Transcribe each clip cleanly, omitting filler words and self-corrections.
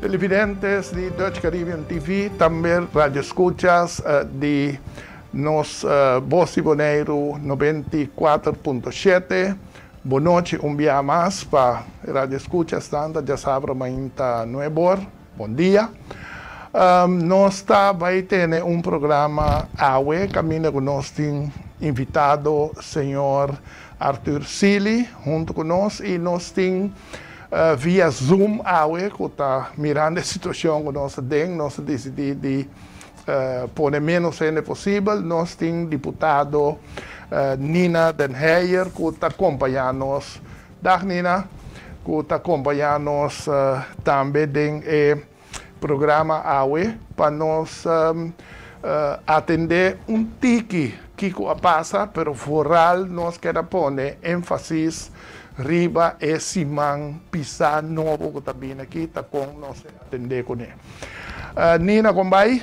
Televidentes di Dutch Caribbean TV, tambe radioescuchas di nos Bos di Boneiru 94.7. Bon nochi un bia mas pa radioescuchas nan djasabra mainta 9 or. Bon dia. Nos ta bai tene un programa awe, kaminda ku nos tin invitado señor Arthur Sealy huntu ku nos i nos tin via Zoom awe, ku ta mirando e situashon ku nos den, nos a disidí di pone menos hende posibel. Nos tin diputado Nina Den Heyer ku ta kompañá nos. Dag Nina, ku ta kompañá nos tambe den e programa awe pa nos atendé un tiki kiko a pasa, pero vooral nos ke pone énfasis riba e siman pisá nobo ku ta bini aki, ta kon nos atendé kuné. Nina, kon ta bai?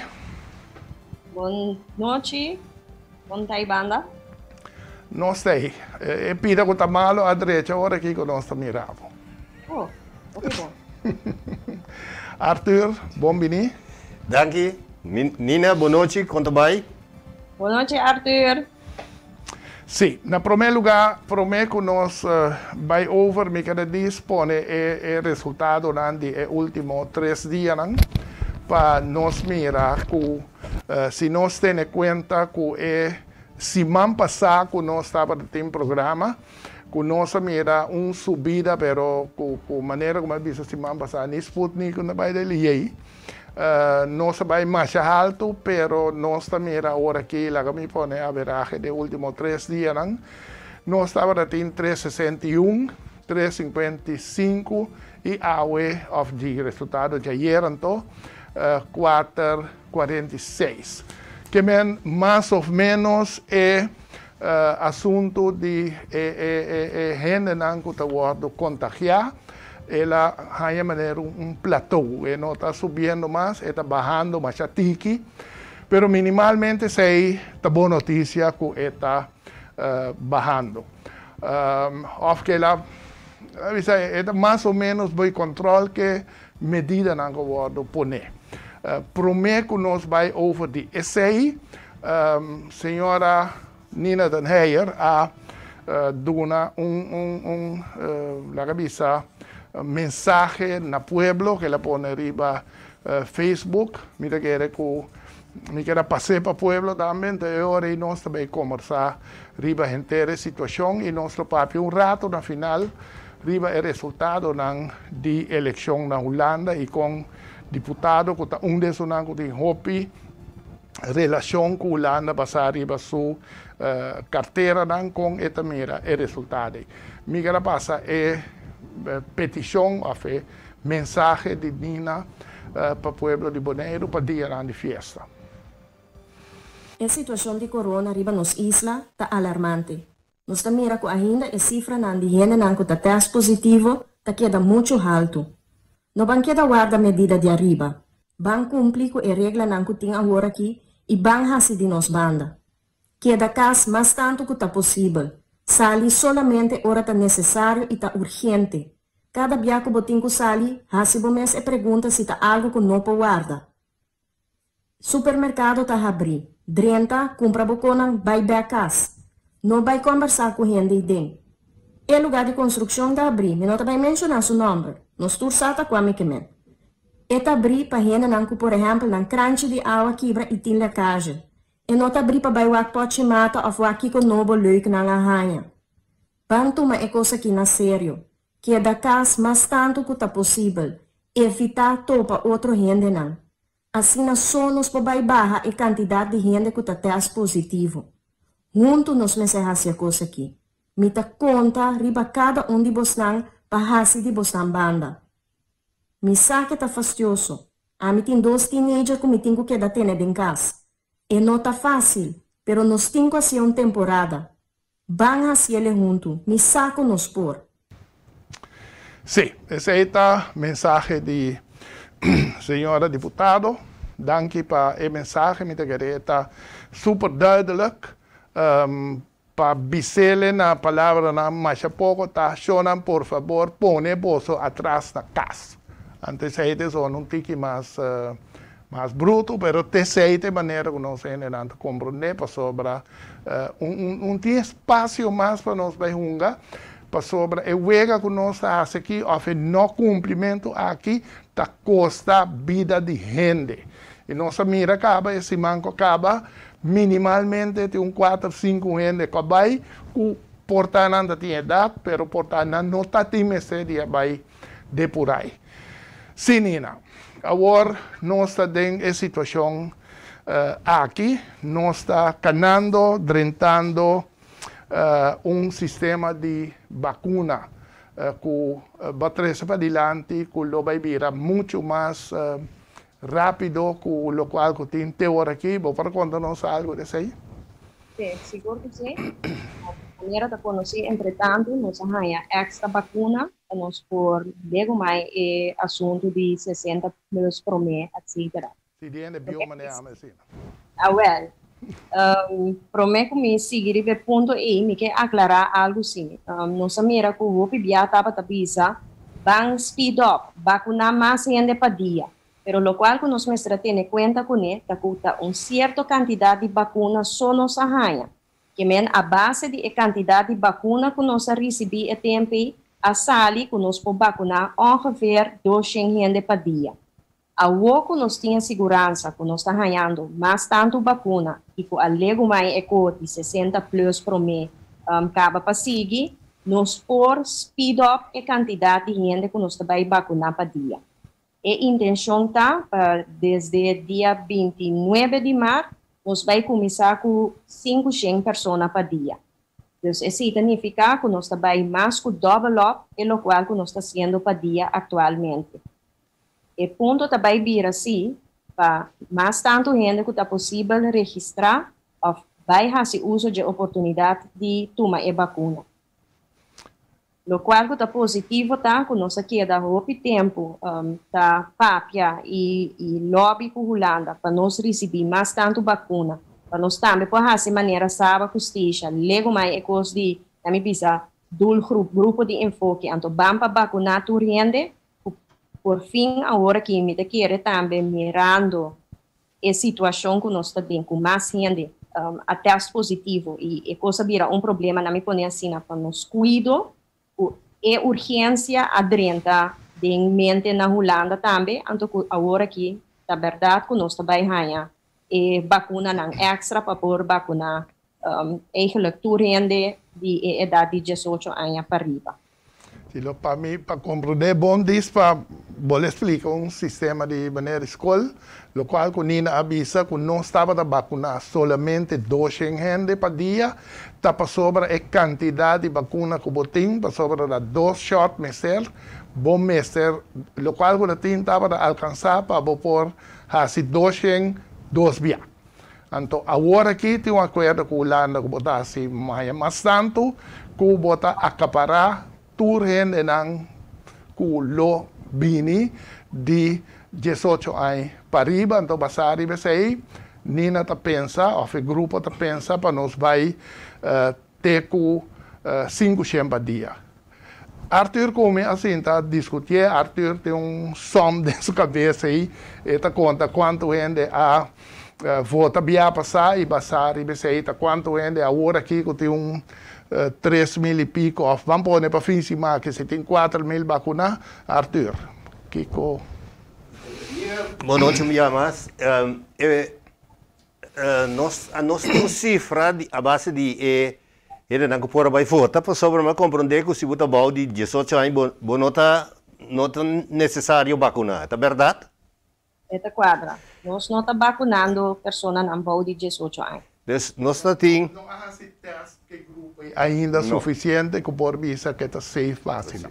Bon nochi, bon banda. No sei, e pida ku ta malu a drecha awor aki ku nos ta mirando. Oh, ok, bon. Arthur, bon biní. Danki. Nina, bon nochi, kon ta bai? Bon nochi, Arthur. Si, na promé lugá, promé ku nos bai over, mi ke pone e resultadonan di e último 3 dianan, pa nos mira ku si nos tene kuenta ku e siman pasá ku nos tabatin programa, ku nos a mira un subida, pero ku manera ku mi a bisa siman pasá, ni Sputnik no bai deli. Nos a bai mas haltu, pero nos ta mira awor aki, laga mi pone average di último 3 dianan. Nos tabatin 361, 355 i awe, òf di resultado di ayera, anto, 446. Ke men mas òf ménos e asuntu di e hendenan ku ta wòrdu kontagiá, el a haña manera un plateau, e no ta subiendo mas, e ta bahando mas tiki, pero minimalmente esei ta bon notisia ku e ta bahando. Òf ku el a e mas o ménos bon kontrol ku medidanan ku a wòrdu poné. Promé ku nos bai over di esei, señora Nina Den Heyer a duna un laga bisa, mensahe na pueblo ku el a pone riba Facebook. Mi ke pas'é pa pueblo tambe, anto awor nos tambe kombersá riba henter e situashon i nos papia un ratu na final riba e resultadonan di elekshon na Hulanda i ku diputado ku ta un di esnan ku tin hopi relashon ku Hulanda basá riba su karteranan kon e ta mira e resultado. Mi ke pasa e petishon òf e mensahe di Nina pa pueblo di Boneiru pa dia di fiesta. E situashon di corona riba nos isla ta alarmante. Nos ta mira ku ainda e sifranan di hendenan ku ta tèst positivo ta keda muchu haltu. No ban keda warda medida di ariba. Ban kumpli ku e reglanan ku tin awor aki i ban hasi di nos banda. Keda kas mas tantu ku ta posibel. Sali solamente ora ta nesesario i ta urgente. Kada bia ku bo tin ku sali, hasi bo mes e pregunta si ta algu ku no por warda. Supermerkado ta habrí. Drenta, kumpra bo kosnan, bai bèk kas. No bai kombersá ku hende den. E lugá di konstrukshon ta habrí, mi no ta bai menshoná su nòmber. Nos tur sa ta kua mi ke men. E ta habrí pa hendenan ku, por ehèmpel, nan kranchi di awa kibra i tin lekkage. E no ta habrí pa bai wak pòchi mata òf wak kiko nobo leuk nan a haña. Ban tuma e kos aki na serio. Keda kas mas tantu ku ta posibel. Evitá topa otro hendenan. Asina so nos por bai baha e kantidat di hende ku ta tèst positivo. Huntu nos mester hasi e kos aki. Mi ta konta riba kada un di bosnan pa hasi di bosnan banda. Mi sa ku ta fastioso. Ami tin dos teenager ku mi tin ku keda tene den kas. E no ta fásil, pero nos tin ku hasi un temporada. Ban hasié huntu, mi sa ku nos por. Si, esei ta mensahe di señora diputado. Danki pa e mensahe, mi ta kere ta super duidelijk. Pa bis'é na palabranan mas poko ta shonan, por fabor, pone boso atras na kas. Anto esei ta zona un tiki mas mas bruto, pero ta esei ta e manera ku nos hendenan ta komprondé, pasobra un un tin espasio mas pa nos bai hunga, pasobra e wega ku nos ta hasi aki òf e no kumplimentu aki ta kosta bida di hende. I nos a mira kaba e siman ku a kaba, minimalmente tin un kuater, sinku hende ku a bai ku por ta nan ta tin edat, pero por ta nan no ta tin mester di a bai depurai. Sí, Nina, awor nos ta den e situashon aki, nos ta kanando, drentando un sistema di bakuna ku bo a trese padilanti ku lo bai bira muchu mas Rápido ku lokual ku tin te ora aki. Bo por konta nos algu di esei? Sí, sigur ku sí. Manera ta konosí, entretantu nos a haña èkstra bakuna pa nos por legumai e asuntu di 60 plus promé, etcetera. Si di hende bió manera ame asina. Awèl, promé ku mi sigui riba e punto ei, mi ke aklará algu sí. Nos a mira ku hopi bia tabata bisa, Ban speed up, bakuná mas hende pa dia. Pero lokual ku nos mester a tene kuenta kuné ta ku ta un sierto kantidat di bakuna so nos a haña. Ke men a base di e kantidat di bakuna ku nos a risibí e tempu ei, a sali ku nos por bakuná ongeveer 200 hende pa dia. Awor ku nos tin e siguransa ku nos ta hañando mas tantu bakuna i ku a legumai e ko di 60 plus promé kaba pa sigui, nos por speed up e kantidat di hende ku nos ta bai bakuná pa dia. E intenshon ta pa desde dia 29 di mart nos bai kuminsá ku 500 persona pa dia. Dus esei ta nifiká ku nos ta bai mas ku double up e lokual ku nos ta hasiendo pa dia aktualmente. E punto ta bai bira si pa mas tantu hende ku ta posibel registrá òf bai hasi uso dje oportunidat di tuma e bakuna. Lokual ku ta positivo ta ku nos a keda hopi tempu ta papia i lòbi ku Hulanda pa nos risibí mas tantu bakuna, pa nos tambe por hasi manera Saba ku Statia legumai e kos di, na mi bisa, doelgroep, grupo di enfoke, anto ban pa bakuná tur hende ku por fin awor aki mi ta kere tambe mirando e situashon ku nos ta den ku mas hende a tèst positivo i e kos a bira un problema, nan mi pone asina pa nos kuido ku e urgensia a drenta den mente na Hulanda tambe, anto ku awor aki ta bèrdat ku nos ta bai haña e bakunanan èkstra pa por bakuná eigenlijk tur hende di e edat di 18 aña pa riba. Si lo pa mi pa komprondé bon dis pa bo lo splika un sistema di manera di skol, lokual ku Nina a bisa ku nos tabata bakuná solamente 200 hende pa dia, ta pasobra e kantidat di bakuna ku bo tin, pasobra ta dos shòt mester, bo mester lokual ku ta tin tabata alkansá pa bo por hasi 200 dos bia. Anto awor aki tin un akuerdo ku Hulanda ku bo ta hasi maya mas tantu ku bo ta akapará tur hendenan ku lo bini di 18 aña pa riba. Anto basá riba esei, Nina ta pensa òf e grupo ta pensa pa nos bai te ku 500 pa dia. Arthur ku mi a sinta diskutí, Arthur tin un som den su kabes ei, e ta konta kuantu hende a vota bia pasá i basá riba esei ta kuantu hende awor aki ku tin un 3000 i piko òf ban pone pa fin siman ku si tin 4000 bakuná. Arthur, kiko? Bon nochi un bia mas. Nos tin sifra di, a base di e hendenan ku por a bai vota, pasobra mi a komprondé ku si bo ta bou di 18 aña bo no ta nesesario bakuná. Ta bèrdat? E ta kuadra. Nos no ta bakunando personanan bou di 18 aña. Dus nos ta tin No a hasi test ku grupo ainda No. sufisiente ku por bisa ku ta safe fásil.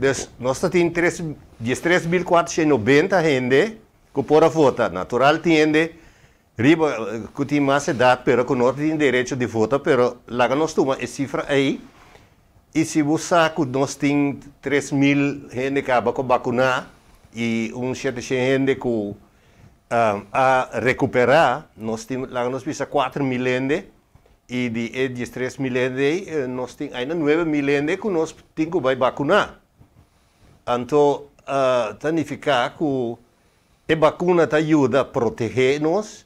Dus nos ta tin 13.490 hende ku por a vota. Natural tin hende riba ku tin mas edat pero ku no tin derecho di vota, pero laga nos tuma e sifra ei i si bo sa ku nos tin 3000 hende kaba ku bakuná i un 700 hende ku a rekuperá, nos tin, laga nos bisa, 4000 hende i di e 13.000 hende ei nos tin ainda 9000 hende ku nos tin ku bai bakuná. Anto Ta nifiká ku e bakuna ta yuda protehé nos,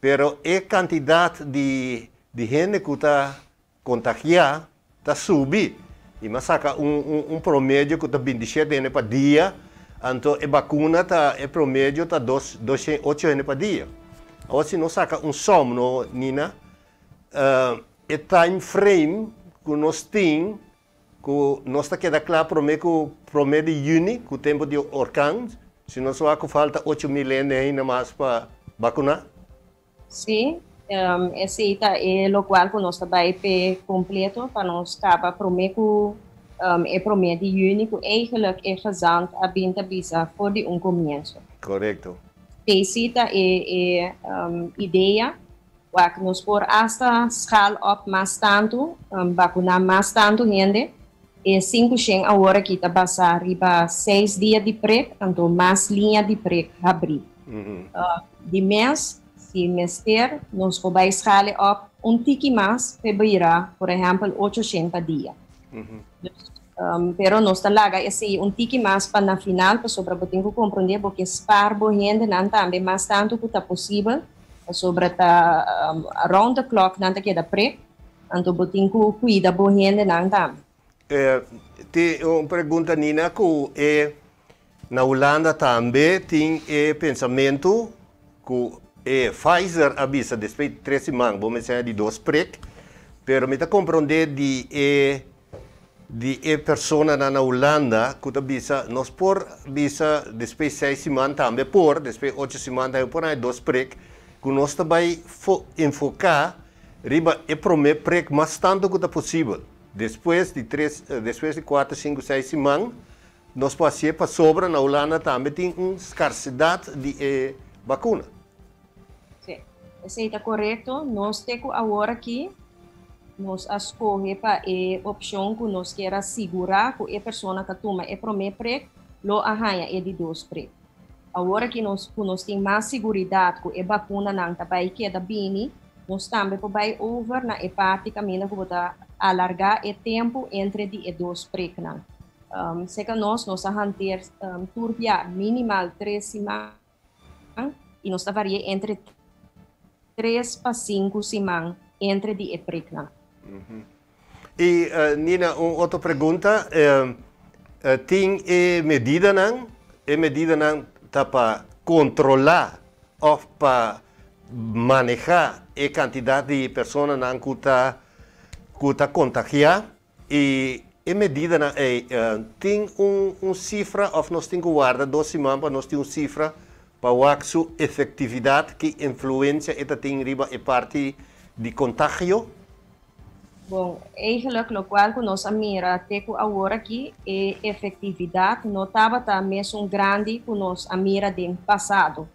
pero e kantidat di di hende ku ta kontagiá ta subi. I m'a saka un un un promedio ku ta 27 hende pa dia, anto e bakuna ta e promedio ta dos 208 hende pa dia. Awor si nos saka un sòm no Nina, e time frame ku nos tin ku nos ta keda kla promé ku promé di yüni ku tempu di orkan, si nos wak ku falta 8000 hende ainda mas pa bakuná. Sí, esei ta e lokual ku nos ta bai p'e kompleto pa nos kaba promé ku e promé di yüni ku eigenlijk e gezant a bin ta bisa for di un komienso. Korekto. Esei ta e e idea. Wak, nos por asta schaal op mas tantu, bakuná mas tantu hende. E 500 awor aki ta basá riba 6 dia di prek, anto mas liña di prek habrí. Di mes, si mester, nos por bai schale op un tiki mas p'e bira, por ehèmpel, 800 pa dia. Dus, pero nos ta laga esei un tiki mas pa na final, pasobra bo tin ku komprondé bo ke spar bo hendenan tambe mas tantu ku ta posibel. Pasobra ta around the clock nan ta keda prek, anto bo tin ku kuida bo hendenan tambe. Tin un pregunta Nina ku e na Hulanda tambe tin e pensamentu ku e Pfizer a bisa despues di tres siman bo mester di dos prek, pero mi ta kompronde di e di e personanan na Hulanda ku ta bisa nos por bisa despues seis siman tambe por, despues ocho siman tambe por haña dos prek, ku nos ta bai enfoká riba e promé prek mas tantu ku ta posibel. Despues di tres, despues di kuater, sinku, seis siman nos por hasié pasobra na Hulanda tambe tin un skarsedat di e bakuna. Sí, esei ta korekto. Nos te ku awor aki nos a skohe pa e opshon ku nos kier a sigurá ku e persona ta tuma e promé prek lo a haña e di dos prek. Awor aki nos ku nos tin mas siguridat ku e bakunanan ta bai keda bini, nos tambe por bai over na e parti kaminda ku bo ta alargá e tempu entre di e dos preknan. Seka nos, nos a hanteer tur bia minimal 3 siman i nos ta vari'é entre 3 pa 5 siman entre di e preknan. I Nina, un otro pregunta. Tin e medidanan ta pa kontrolá òf pa manehá e kantidat di personanan ku ta kontagiá i e medidanan tin un sifra òf nos tin ku warda 2 siman pa nos tin un sifra pa wak su efektividat, ki influensia e ta tin riba e parti di kontagio? Bon, eigenlijk lokual ku nos a mira te ku awor aki, e efektividat no tabata mesun grandi ku nos a mira den pasado.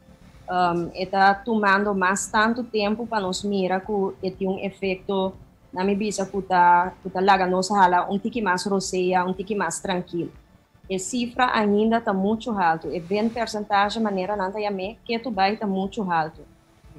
E ta tumando mas tantu tempu pa nos mira ku e tin un efekto, na mi bisa, ku ta laga nos hala un tiki mas rosea, un tiki mas trankil. E sifra ainda ta muchu haltu. E 20 porcentahe manera nan ta yam'é, ketu bai ta muchu haltu.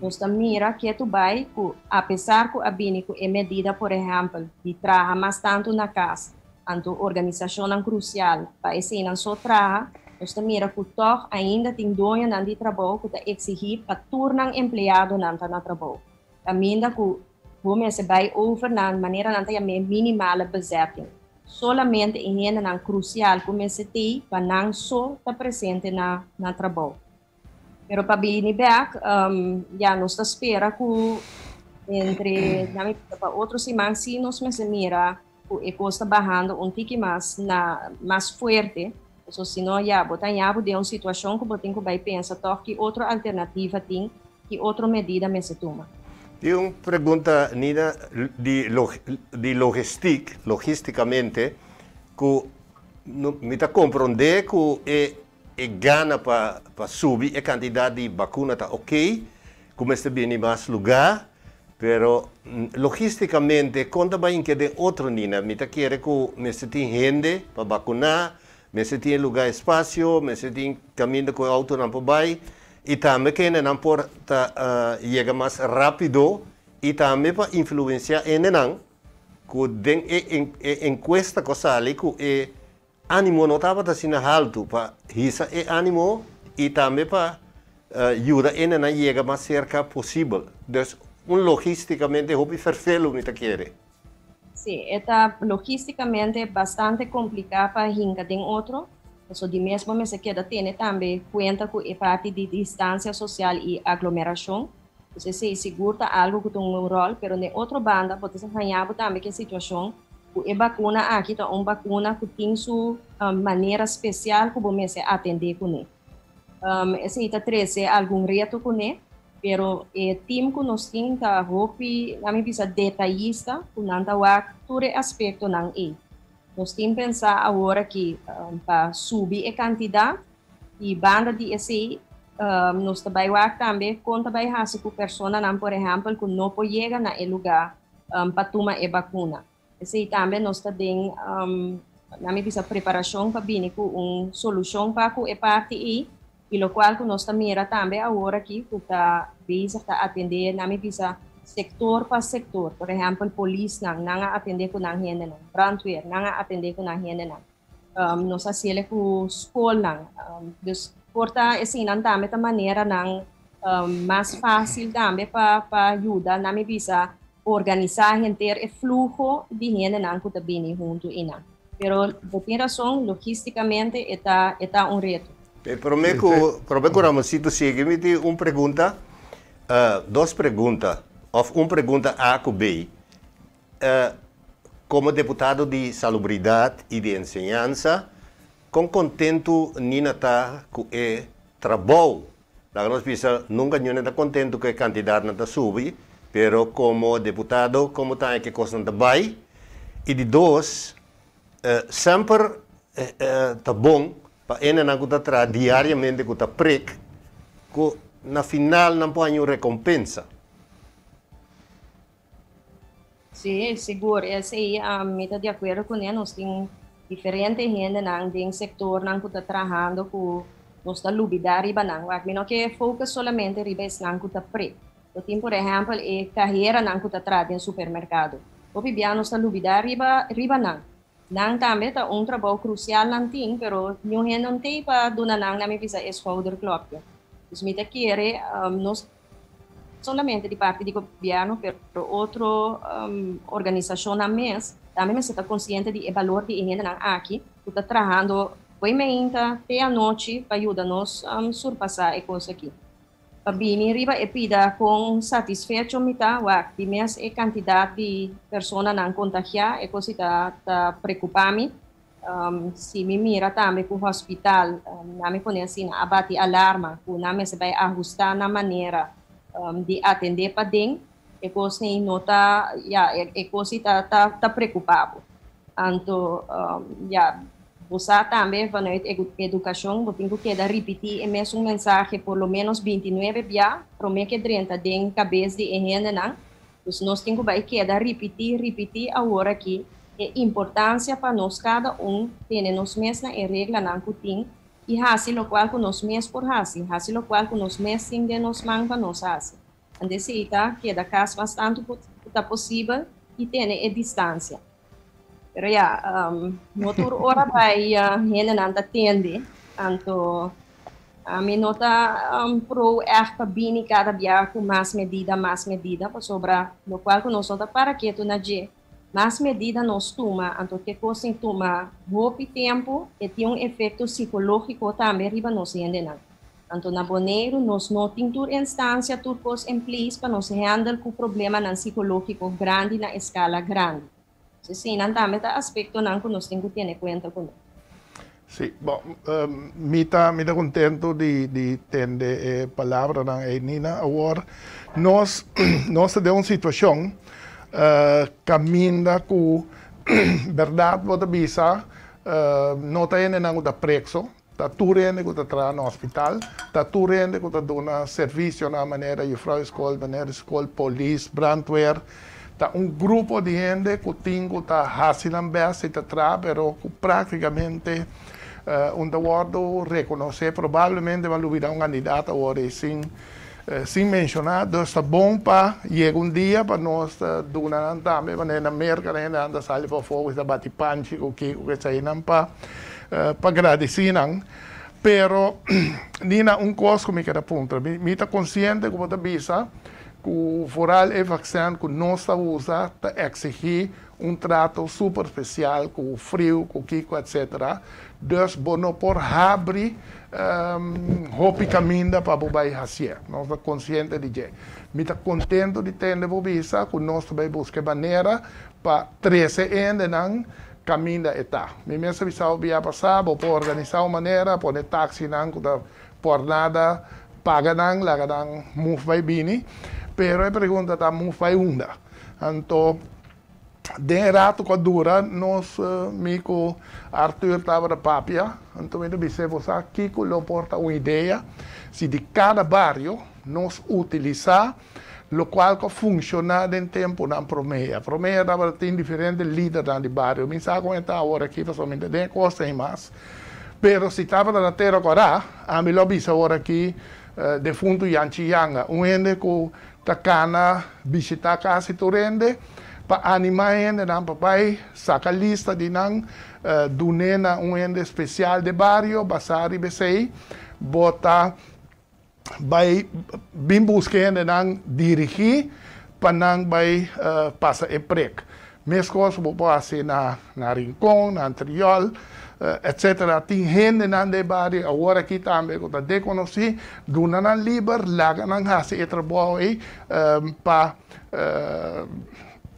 Nos ta mira ketu bai ku apesar ku a bini ku e medida, por ehèmpel, di traha mas tantu na kas, anto organisashonnan krusial pa eseinan so traha, nos ta mira ku tòg ainda tin doñonan di trabou ku ta eksigí pa tur nan empleadonan ta na trabou. Kaminda ku bo mester bai over na manera nan ta yam'é minimale bezetting. Solamente e hendenan krusial ku mester t'ei pa nan so ta presente na trabou. Pero pa bini bèk, ya nos ta spera ku entre pa otro siman si nos mester mira ku e kos ta bahando un tiki mas na mas fuerte. So, si no, ya, bo ta ya den un situashon ku bo tin ku bai pensa toch ki otro alternativa tin, ki otro medida mester tuma. Tin un pregunta, Nina, di logistiek, logístikamente, ku mi ta komprondé ku e gana pa subi e kantidat di bakuna ta ok, ku mester bini mas lugá, pero logístikamente, kon ta bai den otro, Nina? Mi ta kere ku mester tin hende pa vakuná, mester tin lugá, espasio, mester tin kaminda ku outonan por bai, i tambe ku nan por ta yega mas rápido i tambe pa influensiá hendenan ku den e enkuesta ku sali ku e Ánimo no tabata asina haltu pa hisa e ánimo i tambe pa yuda hendenan yega mas serka posibel. Dus un logístikamente hopi ferfelu mi ta kere. Sí, e ta logístikamente bastante kompliká pa hinka den otro, pasobra di mes bo mester keda tene tambe kuenta ku e parti di distansia sosial i aglomerashon. Dus esei sigur ta algu ku ta hunga un ròl, pero n'e otro banda bo ta haña bo tambe ku e situashon ku e bakuna aki ta un bakuna ku tin su manera spesial ku bo mester atendé kuné. Esei ta trese algun reto kuné, pero e tim ku nos tin ta hopi, nan mi bisa, detayista ku nan ta wak tur e aspektonan ei. Nos tin pensá awor aki pa subi e kantidat i banda di esei nos ta bai wak tambe kon ta bai hasi ku personanan, por ehèmpel, ku no por yega na e lugá pa tuma e bakuna. Esei tambe nos ta den, nan mi bisa, preparashon pa bini ku un solushon pa ku e parti ei, i lokual ku nos ta mira tambe awor aki ku ta bezig ta atendé, nan mi bisa, sektor pa sektor. Por ehèmpel, polisnan, nan a atendé ku nan hendenan, brandweer, nan a atendé ku nan hendenan. Nos a hasiel ku skolnan. Dus por ta eseinan tambe ta maneranan mas fásil tambe pa pa yuda, nan mi bisa, organisá henter e fluho di hendenan ku ta bini huntu einan. Pero bo tin rason, logístikamente e ta e ta un reto. Promé ku promé ku Ramoncito sigui mi tin un pregunta, dos pregunta òf un pregunta A ku B. Komo deputado di Salubridat i di Enseñansa, kon kontentu Nina ta ku e trabou? Laga nos bisa, nunka Nina ta kontentu ku e kantidatnan ta subi, pero komo deputado komo ta haña ku e kosnan ta bai? I di dos, semper ta bon pa hendenan ku ta traha diariamente ku ta prik, ku na final nan por haña un rekompensa. Sí, sigur. Esei mi ta di akuerdo kuné. Nos tin diferente hendenan den sektornan ku ta trahando ku nos ta lubidá riba nan. Wak, mi no ke focus solamente riba esnan ku ta pre. Bo tin por ehèmpel e kaheranan ku ta traha den supermerkado. Hopi bia nos ta lubidá riba riba nan. Nan tambe ta un trabou krusial nan tin, pero niun hende no t'ei pa duna nan, nan mi bisa, e schouderklopje. Dus mi ta kere nos. Solamente di parti di gobierno pero otro organisacionnan mes tambe mester ta consciente di e balor di e hendenan aki cu ta trahando fo'i meinta te anochi pa yuda nos surpasa e cos aki. Pa bini riba e pida con satisfecho mi ta wak di mes e cantidad di personanan contagia e cos ta ta preocupa mi. Si mi mira tambe ku hospital nan mi pone asina a bati alarma ku nan mester bai ahusta nan manera di atende paden e kos nei no ta ya e kos si ta ta preocupa bo. Anto ya bo sa tambe vanuit edukashon bo tin ku keda ripiti e mesun mensahe por lo menos bintinuebe bia prome ke drenta den kabes di e hendenan. Dus nos tin ku bai keda ripití, ripití awor aki e importansia pa nos kada un tene nos mes na e reglanan ku tin i hasi lokual ku nos mes por hasi, hasi lokual ku nos mes tin den nos man pa nos hasi. Ante esei ta keda kas mas tantu ku ta posibel i tene e distansia. Pero ya, no tur ora bai hendenan ta tende, anto ami no ta pro ègt pa bini kada bia ku mas medida, mas medida, pasobra lokual ku nos no ta para ketu na dje, mas medida nos tuma, anto ke kos tin tuma hopi tempu, e tin un efekto sikológiko tambe riba nos hendenan. Anto na Boneiru nos no tin tur instansia, tur kos en place pa nos handle ku problemanan sikológiko grandi na eskala grandi. Eseinan tambe ta aspektonan ku nos tin ku tene kuenta kuné. Sí, bon, mi ta mi ta kontentu di di tende e palabranan ei, Nina. Awor nos nos ta den un situashon kaminda ku bèrdat bo ta bisa no ta hendenan ku ta preso, Ta tur hende ku ta traha na hospital, ta tur hende ku ta duna servisionan manera jufrou skol, meneer skol, polis, brandweer. Ta un grupo di hende ku tin ku ta hasi nan bèst i ta traha pero ku práktikamente un ta wòrdu rekonosé. Probablemente bo a lubidá un kandidat awor ei sin sin menshoná. Dus ta bon pa yega un dia pa nos duna nan tambe manera na Merka nan hende nan ta sali pafó ku ta bati panchi ku kiko ku eseinan pa. Pa gradisí nan. Pero, Nina, un kos ku mi ke puntra. Mi ta konsiente ku bo ta bisa ku vooral e vaksin ku nos ta usa ta eksigí un trato super spesial ku friu, ku kiko, etc. Dus bo no por habri hopi kaminda pa bo bai hasié. Nos ta konsiente di dje. Mi ta kontentu di tende bo bisa ku nos ta bai buska manera pa trese hendenan kaminda e ta. Mi mes a bisa bia pasá, bo por organisá un manera, pone taxinan ku ta por nada paga nan, laga nan move bai bini. Pero e pregunta ta move bai unda. Anto, den rato ku dura nos mi ku Arthur tabata papia, anto mi bisa bo sa kiko lo por ta un idea si di kada bario nos utilisá lokual ku funshoná den tempunan promé. Promé tabatin diferente lidernan di bario. Mi sa kon ta awor aki, pasobra den kos mas. Pero si tabata na Tera Kòrá, ami lo bisa awor aki defuntu Yanchi Yanga, un hende ku ta kana bishitá kasi tur hende, pa animá hendenan pa bai saka lista di nan, dun'é na un hende spesial di bario, basá riba esei, bo ta bai bin buska hendenan dirigí pa nan bai pasa e prek. Meskos bo por hasi na Rincon, na Antriol, etc. Tin hendenan den bario awor aki tambe ku ta dekonosí, duna nan liber, laga nan hasi e trabou ei pa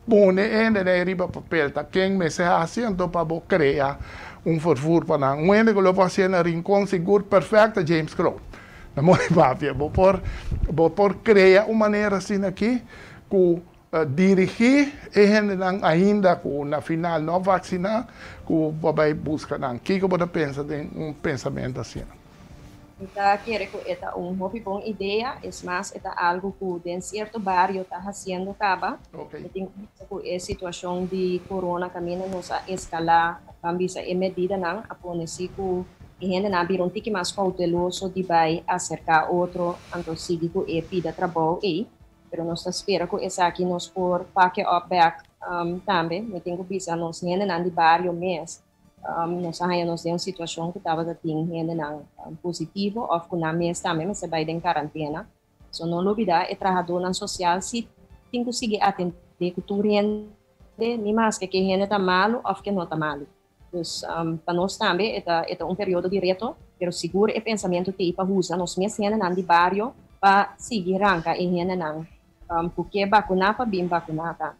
pone hendenan riba papel ta ken mester hasi, anto pa bo krea un vervoer pa nan. Un hende ku lo por hasié na Rincon sigur perfekto James Kroon. Na moda papia, bo por krea un manera asina aki ku dirigí e hendenan ainda ku na final no vaksiná, ku bo bai buska nan. Kiko bo ta pensa den un pensamentu asina? Mi ta kere ku e ta un hopi bon idea, es mas, e ta algu ku den sierto bario ta hasiendo kaba. Tin ku e situashon di corona kaminda nos a eskalá, ban bisa, e medidanan a pone si ku e hendenan a bira un tiki mas kouteloso di bai aserká otro, anto sigui ku e pida trabou ei. Pero nos ta spera ku esaki nos por pak op back tambe. Mi tin ku bisa nos hendenan di bario mes. Nos a haña nos den un situashon ku tabatin hendenan positivo òf ku nan mes tambe mester bai den karantena. So no lubidá e trahadónan sosial si tin ku sigui atendé ku tur hende, ni maske ku hende ta malu òf ku no ta malu. Dus pa nos tambe e ta un periodo di reto, pero sigur e pensamentu t'ei pa usa nos mes hendenan di bario pa sigui ranka e hendenan ku ke vakuná pa bin vakuná ta.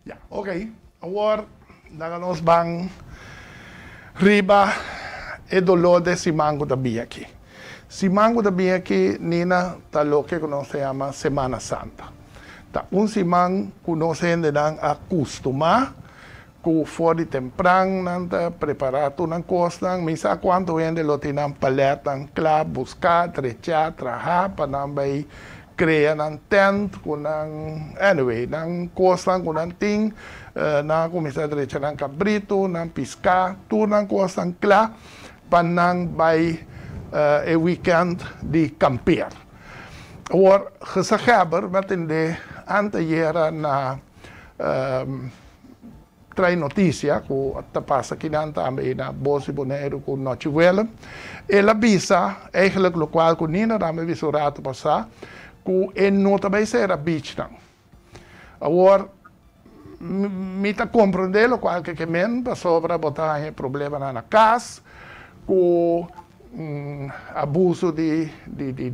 Ja, ok. Awor, laga nos ban riba e doló di siman ku ta bin aki. Siman ku ta bin aki, Nina, ta loke ku nos ta yama Semana Santa. Ta un siman ku nos hendenan a kustumá ku for di tempran nan ta prepará tur nan kosnan. Mi sa kuantu hende lo tin nan palètnan kla, buska, trechá, traha pa nan bai krea nan tent ku nan, anyway, nan kosnan ku nan tin, nan kuminsá drecha nan kabritu, nan piská, tur nan kosnan kla pa nan bai e weekend di kampeer. Awor, gezaghebber mi a tende antayera na trae notisia ku ta pasa akinan tambe na Bos di Boneiru ku Nochi Willem. El a bisa, eigenlijk lokual ku Nina tambe bisa un ratu pasá, ku e no ta bai sera beachnan. Awor, mi ta komprondé lokual ke ke men pasobra bo ta haña problemanan na kas, ku abuso di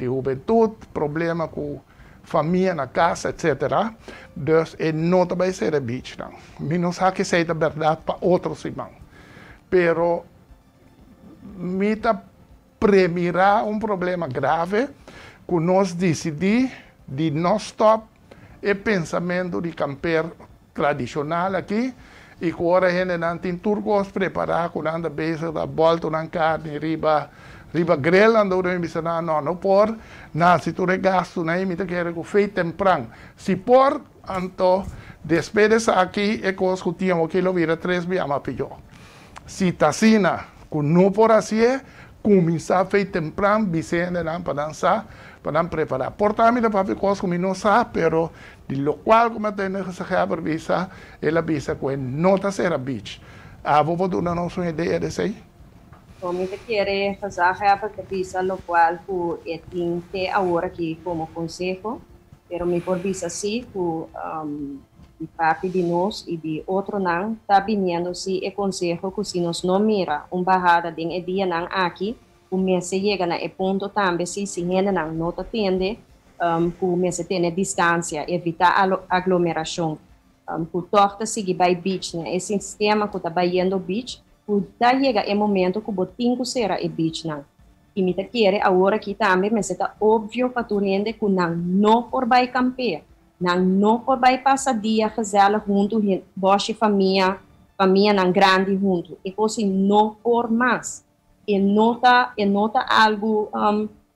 hubentut, problema ku famia na kas, etc. Dus e no ta bai sera beachnan. Mi no sa ku esei ta bèrdat pa otro siman. Pero mi ta premirá un problema grave ku nos disidí di no stòp e pensamentu di kampeer tradishonal aki i ku ora hendenan tin tur kos prepará ku nan ta bezig ta bòltu nan karni riba grill, anto mi bisa nan no, no por nasi tur e gastunan ei. Mi ta kere ku fei tempran si por, anto despues di esaki e kos ku tin aki lo bira tres bia mas pió. Si ta asina ku no por hasié, kuminsá fei tempran, bisa hendenan pa nan sa, pa nan prepará. Por ta mi ta papia kos ku mi no sa, pero di lokual ku mi a tende gezaghebber bisa, el a bisa ku e no ta sera beach. Abo por duna nos un idea di esei? Bon, mi ta kere gezaghebber ta bisa lokual ku e tin te awor aki komo konseho, pero mi por bisa sí ku di parti di nos i di otronan ta biniendo sí e konseho ku si nos no mira un bahada den e dianan aki, ku mester yega na e punto tambe sí si hendenan no ta tende ku mester tene distansia, evitá aglomerashon. Ku tòg ta sigui bai beach na e sistema ku ta bayendo beach, ku ta yega e momento ku bo tin ku sera e beachnan. I mi ta kere awor aki tambe mester ta obvio pa tur hende ku nan no por bai kampeer, nan no por bai pasa dia gezellig huntu bòshi famia, famianan grandi huntu. E kos ei no por mas. E no ta e no ta algu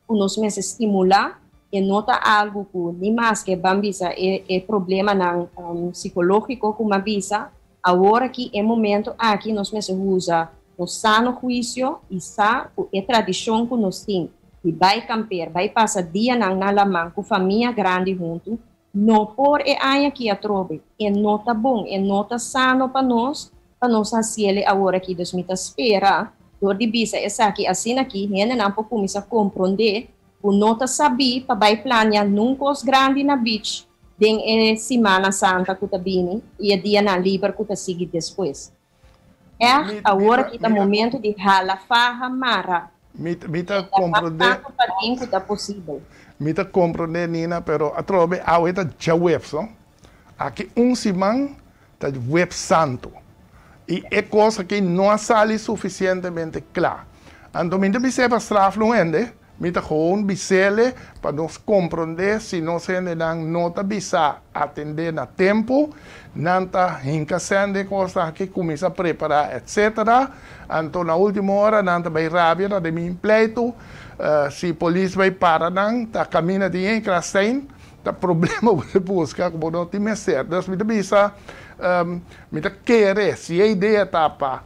ku nos mester stimulá, e no ta algu ku ni maske ban bisa e e problemanan sikológiko ku m'a bisa, awor aki e momento aki nos mester usa nos sano huisio i sa ku e tradishon ku nos tin di bai kamper, bai pasa dianan na laman ku famia grandi huntu, no por e aña aki atrobe. E no ta bon, e no ta sano pa nos pa nos hasiel e awor aki. Dus mi ta spera dor di bisa esaki asina aki hendenan por kuminsá komprondé ku no ta sabí pa bai plania nun kos grandi na beach den e Simana Santa ku ta bini i e dianan liber ku ta sigui despues. Ègt awor aki ta momento di hala faha mara. Mi ta komprondé. Tantu paden ku ta posibel. Mi ta komprondé Nina, pero atrobe awe ta djaweps no. Aki un siman ta webs santu. I e kos aki no a sali sufisientemente kla. Anto mi ta bis'é pa straf lo hende, mi ta gewoon bis'ele pa nos komprondé si nos hendenan no ta bisa atendé na tempu, nan ta hinka sèn den kos aki, kuminsá prepará etsetera. Anto na último ora nan ta bai rabia, ta den mi pleitu, si polis bai para nan ta kaminda di yen krastein. Ta problema bo ta buska ku bo no tin mester. Dus mi ta bisa, mi ta kere si e idea ta pa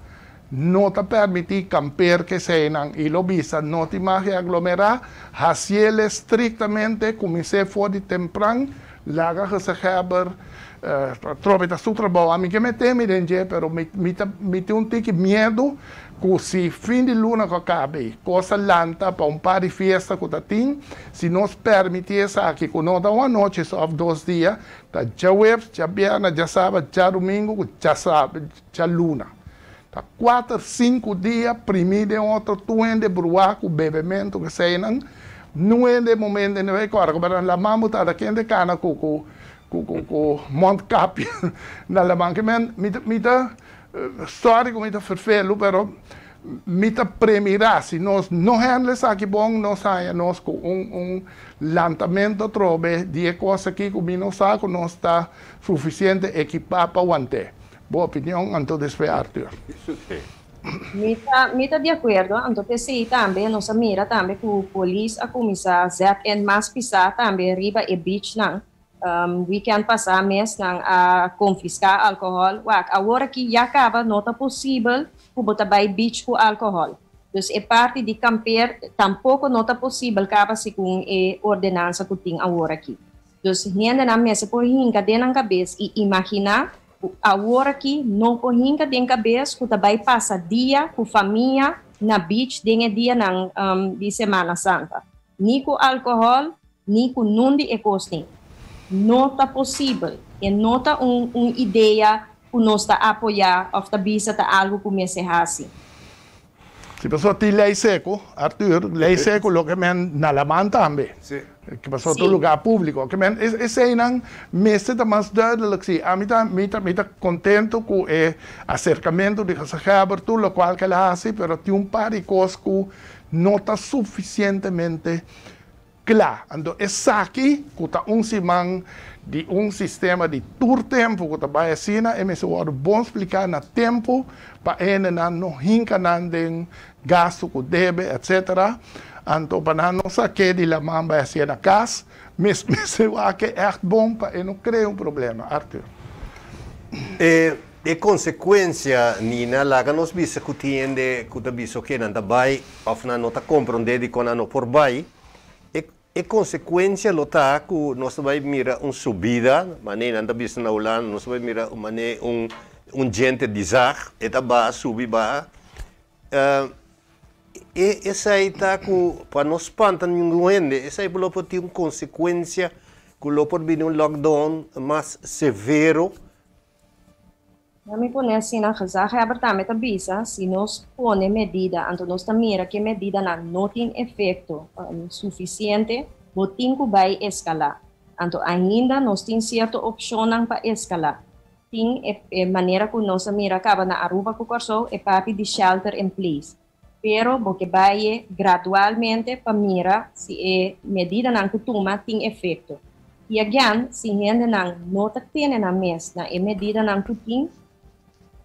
no ta permití kamper ku eseinan i lo bisa no tin mag di aglomerá, hasiel estriktamente, kumins'é for di tempran, laga gezaghebber trobe ta su trabou. Ami ke mete mi den dje, pero mi mi ta mi tin un tiki miedu ku si fin di luna ku a kaba ei kos a lanta pa un par di fiesta ku ta tin, si nos permití esaki ku no ta un anochi so òf dos dia, ta djaweps, djabièrnè, djasaba, djadumingu ku djaluna. Ta kuater, sinku dia primí den otro tur hende bruá ku bebementu ku eseinan. Nun hende momento hende bai kòrda ku bèrdat laman bo ta anda kende kana ku ku ku mondkapje na laman. Ke men mi ta mi ta Sorry ku mi ta ferfelu pero mi ta premirá si nos no handle esaki bon nos haña nos ku un un lantamento atrobe di e kos aki ku mi no sa ku nos ta sufisiente ekipá pa want'é. Bo opinion anto despues Arthur. Mi ta mi ta di akuerdo anto p'esei tambe nos a mira tambe ku polis a kuminsá zet in mas pisá tambe riba e beachnan. Weekend pasá mes nan a konfiská alkohòl. Wak, awor aki ya kaba no ta posibel ku bo ta bai beach ku alkohòl. Dus e parti di kampeer tampoko no ta posibel kaba segun e ordenansa ku tin awor aki. Dus hendenan mester por hinka den nan kabes i imaginá ku awor aki no por hinka den kabes ku ta bai pasa dia ku famia na beach den e dianan di Semana Santa. Ni ku alkohòl, ni ku nun di e kosnan. No ta posibel. E no ta un un idea ku nos ta apoyá òf ta bisa ta algu ku mester hasi. Si pasobra tin lei seku, Arthur, lei seku loke men na laman tambe. Ke pasobra ta un lugá públiko. Ke men eseinan mester ta mas duidelijk. Si, ami ta mi ta mi ta kontentu ku e aserkamentu di gezaghebber tur lokual ku el a hasi, pero tin un par di kos ku no ta sufisientemente kla. Anto esaki ku ta un siman di un sistema di tur tempu ku ta bai asina, e mester wòrdu bon spliká na tempu pa e hendenan no hinka nan den gastu ku debe etsetera. Anto pa nan no sak'é di laman bai hasié na kas, mester wak e ègt bon pa e no krea un problema. Arthur. E konsekuensia, Nina, laga nos bisa ku tin hende ku ta bisa oke nan ta bai òf nan no ta komprondé dikon nan no por bai. E e konsekuensia lo ta ku nos ta bai mira un subida, manera nan ta bisa na Hulanda, nos ta bai mira manera un. Un djente di zag, e ta baha, subi, baha. E esei ta ku pa no spanta ningun hende, esei lo por tin un konsekuensia ku lo por bini un lockdown mas severo. Na mi pone asina, gezaghebber tambe ta bisa, si nos pone medida, anto nos ta mira ku e medidanan no tin efekto sufisiente, bo tin ku bai eskalá. Anto ainda nos tin sierto opshonnan pa eskalá. Tin e manera ku nos a mira kaba na Aruba ku Kòrsou, e parti di shelter in place. Pero bo ke bai gradualmente pa mira si e medidanan ku tuma tin efekto. I again, si hendenan no ta tene nan mes na e medidanan ku tin,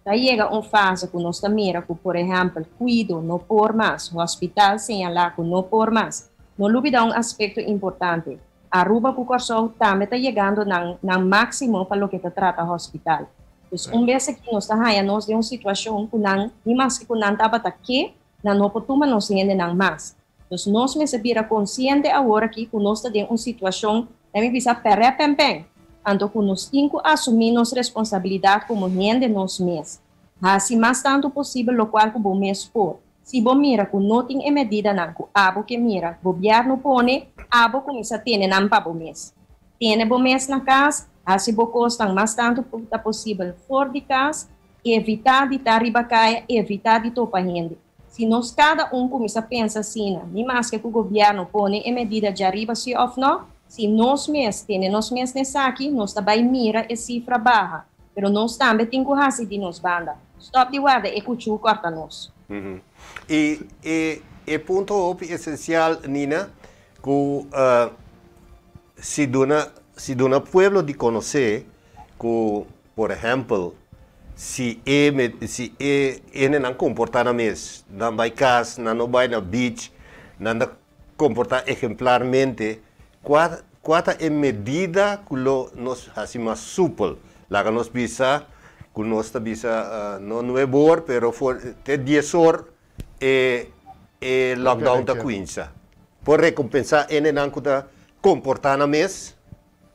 ta yega un fase ku nos ta mira ku, por ehèmpel, kuido no por mas, hospital señalá ku no por mas. No lubidá un aspekto importante, Aruba ku Kòrsou tambe ta yegando nan nan máksimo pa loke ta trata hospital. Dus un bes aki nos ta haña nos den un situashon ku nan, ni maske ku nan tabata ke, nan no por tuma nos hendenan mas. Dus nos mester bira konsiente awor aki ku nos ta den un situashon, laat mi bisa, pèrè pènpèn. Anto ku nos tin ku asumí nos responsabilidat komo hende nos mes. Hasi mas tantu posibel lokual ku bo mes por. Si bo mira ku no tin e medidanan ku abo ke mira gobièrnu pone, abo kuminsá tene nan pa bo mes. Tene bo mes na kas, hasi bo kosnan mas tantu ku ta posibel for di kas, evitá di ta riba kaya, evitá di topa hende. Si nos kada un kuminsá pensa asina, ni maske ku gobièrnu pone e medida djariba si òf nò, si nos mes tene nos mes na esaki, nos ta bai mira e sifra baha. Pero nos tambe tin ku hasi di nos banda. Stòp di warda e kuchú kòrta nos. I e e punto hopi esensial, Nina, ku si duna si duna pueblo di konosé ku, por ehèmpel, si e si e hendenan komportá nan mes, nan bai kas, nan no bai na beach, nan ta komportá ehemplarmente, kua kua ta e medida ku lo nos hasi mas supel? Laga nos bisa ku nos ta bisa no nuebe or pero for te dies or e e lockdown ta kuinsa. Por rekompensá hendenan ku ta komportá nan mes?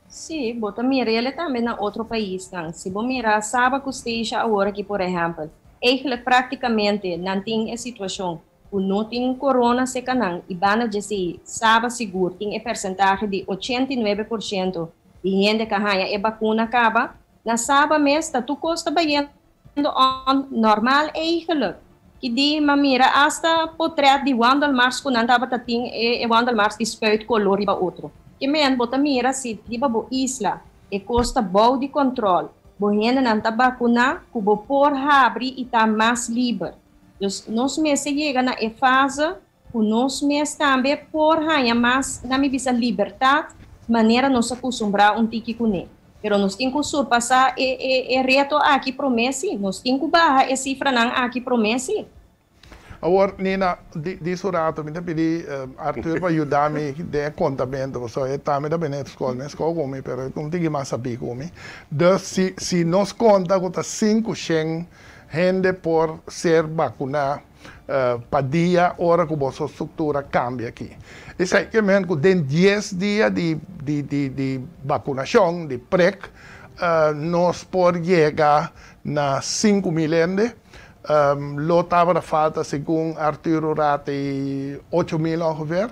Sí, bo ta mira el tambe na otro paisnan. Si bo mira Saba ku Statia awor aki, por ehèmpel, eigenlijk práktikamente nan tin e situashon ku no tin corona serka nan i banda di esei Saba sigur tin e persentahe di 89% di hende ku haña e vakuna kaba. Na Saba mes ta tur kos ta bayendo on normal eigenlijk. Ki di m'a mira hasta portret di wandelmars ku nan tabata tin e wandelmars di spuit koló riba otro. Ke men bo ta mira si riba bo isla e kos ta bou di kòntròl, bo hendenan ta vakuná ku bo por habri i ta mas liber. Dus nos mester yega na e fase ku nos mes tambe por haña mas, na mi bisa, libertat manera nos a kustumbrá un tiki kuné. Pero nos tin ku surpasá e reto aki promé sí. Nos tin ku baha e sifranan aki promé sí. Awor, Nina, di su rato mi ta pidi Arthur pa yuda mi den e kontamentu, pasobra e tambe ta bini skol mes skol ku mi, pero e un tiki mas sabí ku mi. Dus si nos konta ku ta 500 hende por ser vakuná pa dia ora ku boso struktura kambia aki, esei ke men ku den 10 dia di vakunashon, di prek, nos por yega na 5000 hende. Lo tabata falta, segun Arturo Ratti, 8000 ongeveer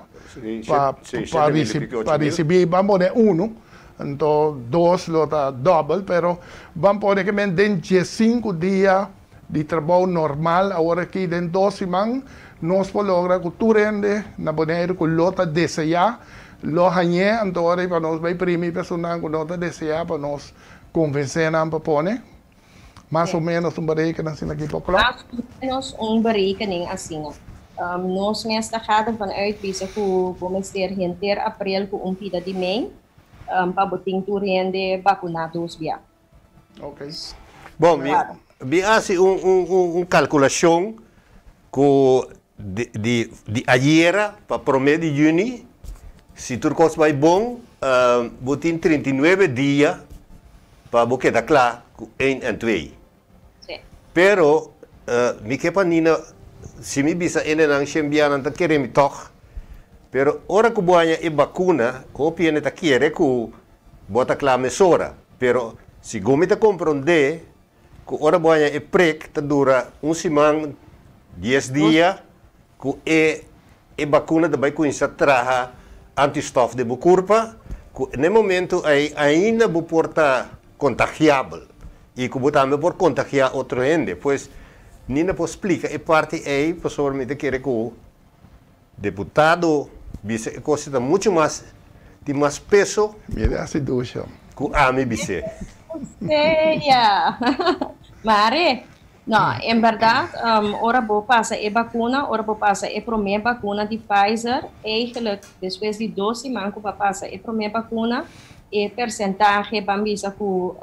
pa risibí. Ban pone unu, anto dos lo ta dòbel, pero ban pone ke men den 15 dia di trabou normal awor aki, den 2 siman, nos por logra ku tur hende na Boneiru ku lo ta deseá lo hañ'é. Anto ora pa nos bai primi personanan ku no ta deseá pa nos konvensé nan pa pone. Mas o ménos un berekening asina aki por klòp? Mas o ménos un berekening asina. Nos mes ta gaat ervan uit bisa ku bo mester henter aprel ku un pida di mei pa bo tin tur hende vakuná dos bia. Bon, mi hasi un kalkulashon ku di ayera pa 1 di yüni, si tur kos bai bon, bo tin 39 dia pa bo keda kla ku 1 en 2. Pero mi ke pa Nina, si mi bisa hendenan 100 bianan ta kere mi tòg, pero ora ku bo haña e vakuna, hopi hende ta kere ku bo ta kla mesora. Pero segun mi ta komprondé, Ku ora bo haña e prek ta dura un siman, dies dia, ku e e bakuna ta bai kuminsá traha antistof den bo kurpa, ku n'e momentu ei ainda bo por ta kontagiabel i ku bo tambe por kontagiá otro hende. Pues, Nina por splika e parti ei pasobra mi ta kere ku deputado bisa e kos ta muchu mas, tin mas peso. Mira hasi dusha. Ku ami bis'é. Sea! Mare, no, en bèrdat, ora bo pasa e bakuna, ora bo pasa e promé bakuna di Pfizer, eigenlijk despues di dos siman ku bo a pasa e promé bakuna, e persentahe ban bisa ku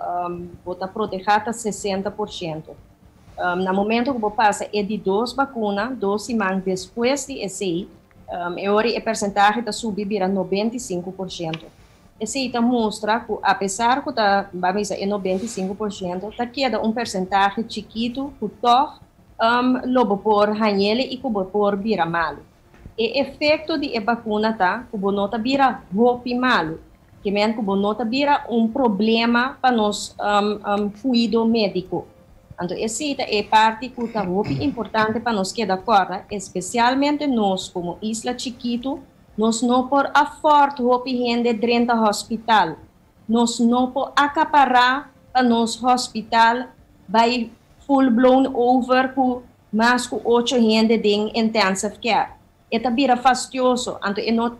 bo ta protehá ta 60%. Na momento ku bo pasa e di dos bakuna, dos siman despues di esei, e ora e persentahe ta subi bira 95%. Esei ta mustra ku apesar ku ta ban bisa e 95%, ta keda un persentahe chikitu ku tòg lo bo por hañ'el i ku bo por bira malu. E efekto di e bakuna ta ku bo no ta bira hopi malu, ke men ku bo no ta bira un problema pa nos kuido médiko. Anto esei ta e parti ku ta hopi importante pa nos keda kòrda, espesialmente nos komo isla chikitu. Nos no por afford hopi hende drenta hospital. Nos no por akapará pa nos hospital bai full blown over ku mas ku ocho hende den intensive care. E ta bira fastioso. Anto e no,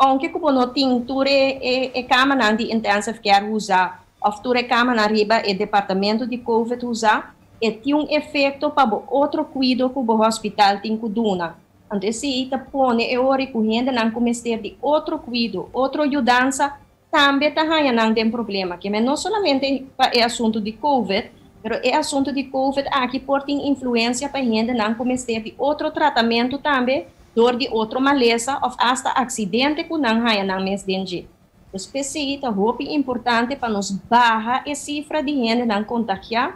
ounke ku bo no tin tur e e kamanan di intensive care usá òf tur e kamanan riba e departamento di covid usá, e tin un efekto pa bo otro kuido ku bo hospital tin ku duna. Anto esei ta pone e ora ku hendenan ku mester di otro kuido, otro yudansa, tambe ta haña nan den problema. Ke men no solamente pa e asuntu di covid, pero e asuntu di covid aki por tin influensia pa hendenan ku mester di otro tratamentu tambe dor di otro malesa òf asta aksidente ku nan haña nan mes den dje. Pues p'esei ta hopi importante pa nos baha e sifra di hendenan kontagiá,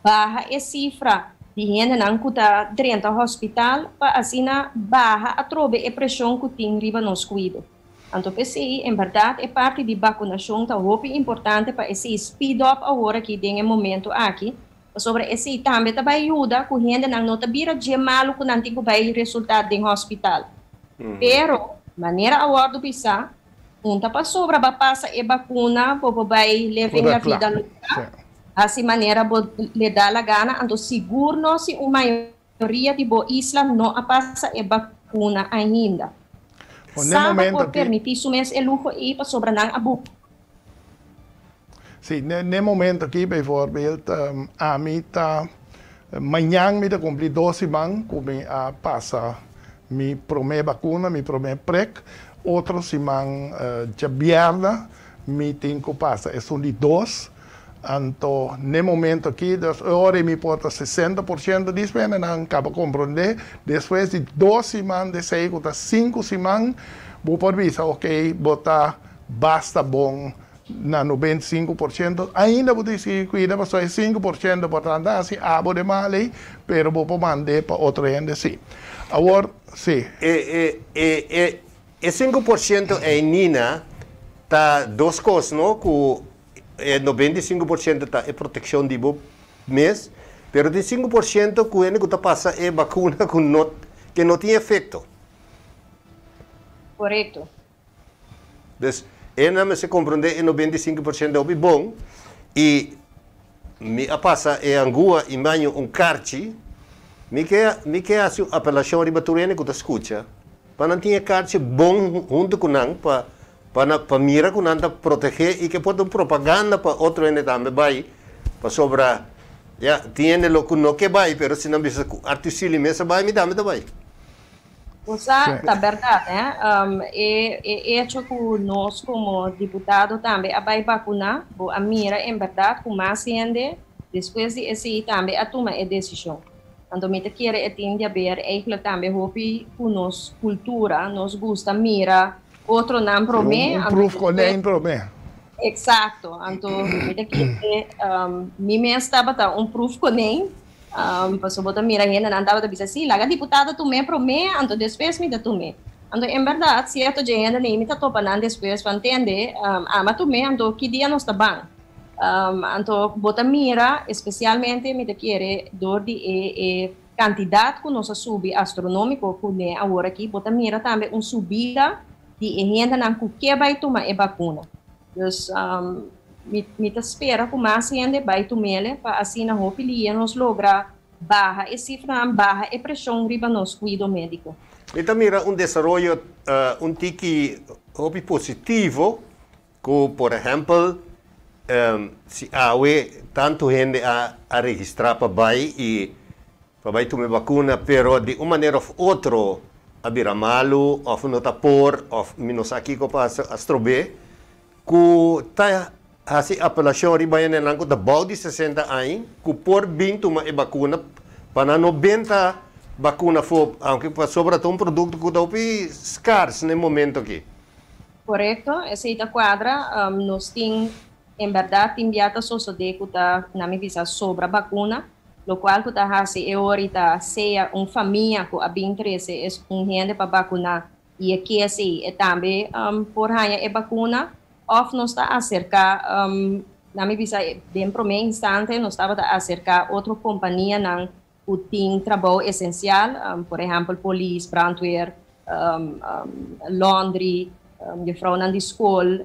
baha e sifra di hendenan ku ta drenta hospital pa asina baha atrobe e preshon ku tin riba nos kuido. Anto p'esei, en bèrdat e parti di bakunashon ta hopi importante pa esei speed up awor aki den e momento aki, pasobra esei tambe ta bai yuda ku hendenan no ta bira dje malu ku nan tin ku bai resultá den hospital. Pero, manera a wòrdu bisá, un ta pasobra ba pasa e bakuna bo por bai living la vida loka. Hasi manera bo le da la gana, anto sigur no si un mayoria di bo isla no a pasa e bakuna ainda. Saba por permiti su mes e luho ei pasobra nan a bu. Sí, n'e momento aki bijvoorbeeld ami ta, mañan mi ta cumpli dos siman cu mi a pasa mi prome bakuna, mi prome prek, otro siman djabièrnè mi tin cu pasa esun di dos. Anto n'e momento aki, dus e ora ei mi por ta 60% di spende, nan kaba komprondé. Despues di dos siman di esei ku ta sinku siman, bo por bisa oke, bo ta basta bon na 95%. Ainda bo tin sigui kuida pasobra e 5% por ta anda hasi abo den mal ei, pero bo por mand'é pa otro hende sí. Awor, sí. E e e e e 5% ei, Nina, ta dos kos, no? Ku E 95% ta e protekshon di bo mes, pero tin 5% ku hende ku ta pasa e bakuna ku no ke no tin efekto. Korekto. Dus e nan mester komprondé e 95% hopi bon i mi a pasa e angua i mi a haña un karchi, mi ke mi ke hasi un apelashon riba tur hende ku ta skucha pa nan tin e karchi bon huntu ku nan pa Pa na pa mira ku nan ta protegé i ke por ta un propaganda pa otro hende tambe bai, pasobra ya tin hende lo ku no ke bai pero si nan bisa ku Arthur Sealy mes a bai mi tambe ta bai. Bo sa, ta bèrdat hè. E e echo ku nos komo diputado tambe a bai bakuná, bo a mira en bèrdat ku mas hende despues di esei tambe a tuma e desishon. Anto mi ta kere e tin di haber eigenlijk tambe hopi ku nos kultura, nos gusta mira otronan promé. Un proef konijn promé. Eksakto. Anto mi ta kere mi mes tabata un proef konijn. Pasobra bo ta mira hendenan tabata bisa si, laga diputado tum'é promé, anto despues mi ta tum'é. Anto en bèrdat sierto dje hende nei mi ta topa nan despues pa ntende, ama tum'é, anto ki dia nos ta ban? Anto bo ta mira, espesialmente mi ta kere dor di e kantidat ku nos a subi astronómiko kuné awor aki, bo ta mira tambe un subida di e hendenan ku ke bai tuma e bakuna. Dus mi ta spera ku mas hende bai tum'ele pa asina hopi lia nos logra baha e sifranan, baha e preshon riba nos kuido médiko. Mi ta mira un desaroyo un tiki hopi positivo Ku por ehèmpel, si awe tantu hende a a registrá pa bai i pa bai tuma e bakuna, pero di un manera òf otro a bira malu òf no ta por òf mi no sa kiko pasa a strob'é, ku ta hasi apelashon riba hendenan ku ta bou di 60 aña ku por bin tuma e bakuna pa nan no benta bakuna afó, aunke pasobra ta un produkto ku ta hopi skars na e momento aki. Korekto, esei ta kuadra. Nos tin, en bèrdat tin bia ta sosodé ku ta, na mi bisa, sobra bakuna, lokual ku ta hasi e ora i ta sea un famia ku a bin trese es un hende pa bakuná i e ke esei e tambe por haña e bakuna, òf nos ta aserká, na mi bisa, den promé instante nos tabata aserká otro kompanianan ku tin trabou esensial, por ehèmpel polis, brandweer, laundry, jufrounan di skol,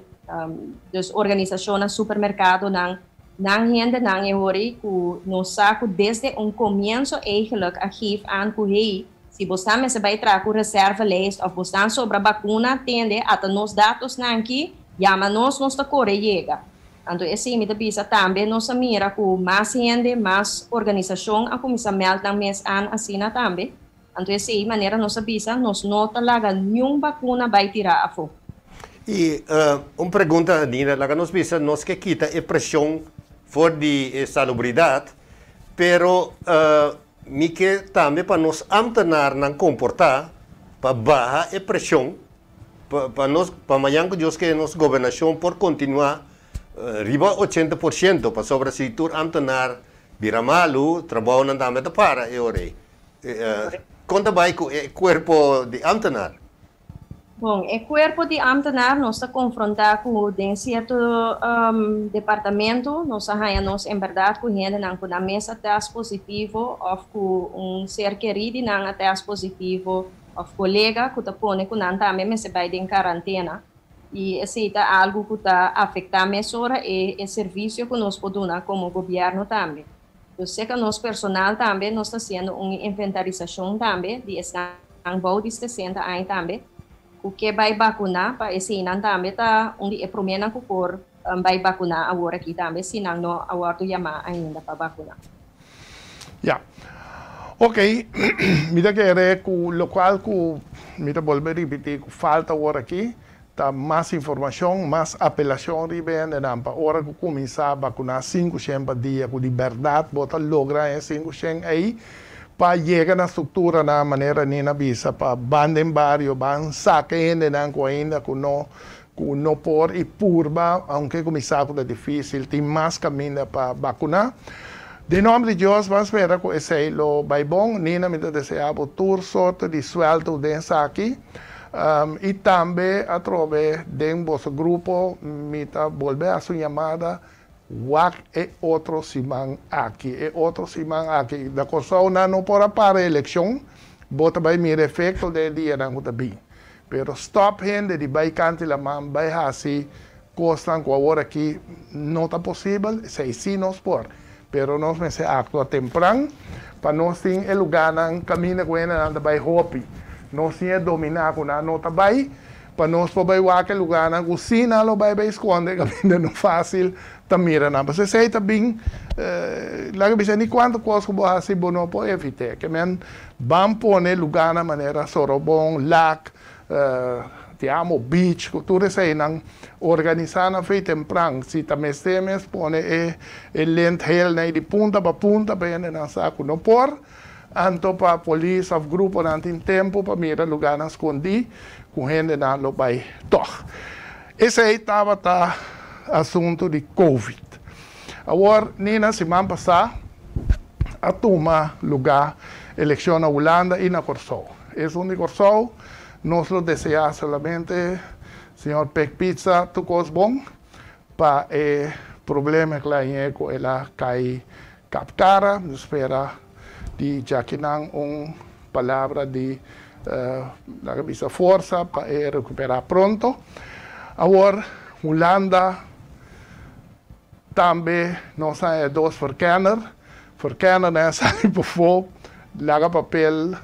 dus organisashonnan, supermerkadonan, nan hendenan e hori ku nos sa ku desde un komienso eigenlijk a geef aan ku hey, si bo sa mester bai traha ku reservelijst òf bo sa sobra bakuna, tende ata nos datosnan aki, yama nos, nos ta kore yega. Anto esei mi ta bisa tambe nos a mira ku mas hende, mas organisashon a kuminsá mèld nan mes aan asina tambe. Anto esei manera nos a bisa nos no ta laga niun bakuna bai tirá afó. I un pregunta Nina, laga nos bisa nos ke kita e preshon for di e salubridat, pero mi ke tambe pa nos ámtenarnan komportá pa baha e preshon Pa nos, pa mañan ku Dios ke nos gobernashon por kontinuá riba 80%, pasobra si tur ámtenar bira malu, trabounan tambe ta para e ora ei. Kon ta bai ku e kuerpo di ámtenar? Bon, e kuerpo di ámtenar nos ta konfrontá ku den sierto departamento nos a haña nos en bèrdat ku hendenan ku nan mes a tèst positivo òf ku un ser kerí di nan a tèst positivo. Of kolega ku ta pone ku nan tambe mester bai den karantena i esei ta algu ku ta afektá mesora e e servisio ku nos por duna komo gobièrnu tambe. Dus seka nos personal tambe nos ta hasiendo un inventarisashon tambe di esnan bou di 60 aña tambe ku ke bai bakuná pa eseinan tambe ta un di e proménan ku por bai bakuná awor aki tambe si nan no a wòrdu yamá ainda pa bakuná. Ya. Ok, mi ta kere ku lokual ku mi ta bolbe ripití ku falta awor aki ta mas informashon, mas apelashon riba e hendenan pa ora ku kuminsá bakuná 500 pa dia ku di bèrdat bo ta logra e 500 ei pa yega na strukturanan manera Nina bisa pa ban den bario, ban saka e hendenan ku ainda ku no ku no por i purba, aunke ku mi sa ku ta difísil, tin mas kaminda pa bakuná. Den nòmber di Dios, ban spera ku esei lo bai bon. Nina, mi ta deseá bo tur sorto di suèlto den esaki. I tambe atrobe den boso grupo mi ta bolbe hasi un yamada, wak e otro siman aki. E otro siman aki. Na Kòrsou nan no por a para elekshon, bo ta bai mira efekto den e dianan ku ta bin. Pero stop hende di bai kanti laman bai hasi kosnan ku awor aki no ta posibel, esei sí nos por, pero nos mester aktua tempran pa nos tin e lugánan kaminda ku hendenan ta bai hopi, nos tin e dominá ku nan no ta bai, pa nos por bai wak e lugánan ku sí nan lo bai bai skonde kaminda no fásil ta mira nan. Pasobra esei ta bin laga bisa ni kuantu kos ku bo hasi bo no por evit'é. Ke men ban pone lugánan manera Sorobon, Lac, Te Amo Beach ku tur eseinan organisá nan fei tempran. Si ta mester mes pone e lint heel nei di punta pa punta pa hendenan sa ku no por. Anto pa polis òf gruponan tin tempu pa mira lugánan skondí ku hendenan lo bai tòg. Esei tabata asuntu di Covid. Awor, Nina, siman pasá a tuma lugá elekshon na Hulanda i na Kòrsou. Esun di Kòrsou nos lo deseá solamente señor Pek Pizza tur kos bon pa e. Problema ku el ku el a kai kap kara. Mi ta spera di djakinan un palabra di laga bisa forsa pa e rekuperá pronto. Awor Hulanda tambe nos a dos verkenner. Verkenner nan a sali pafó, laga papel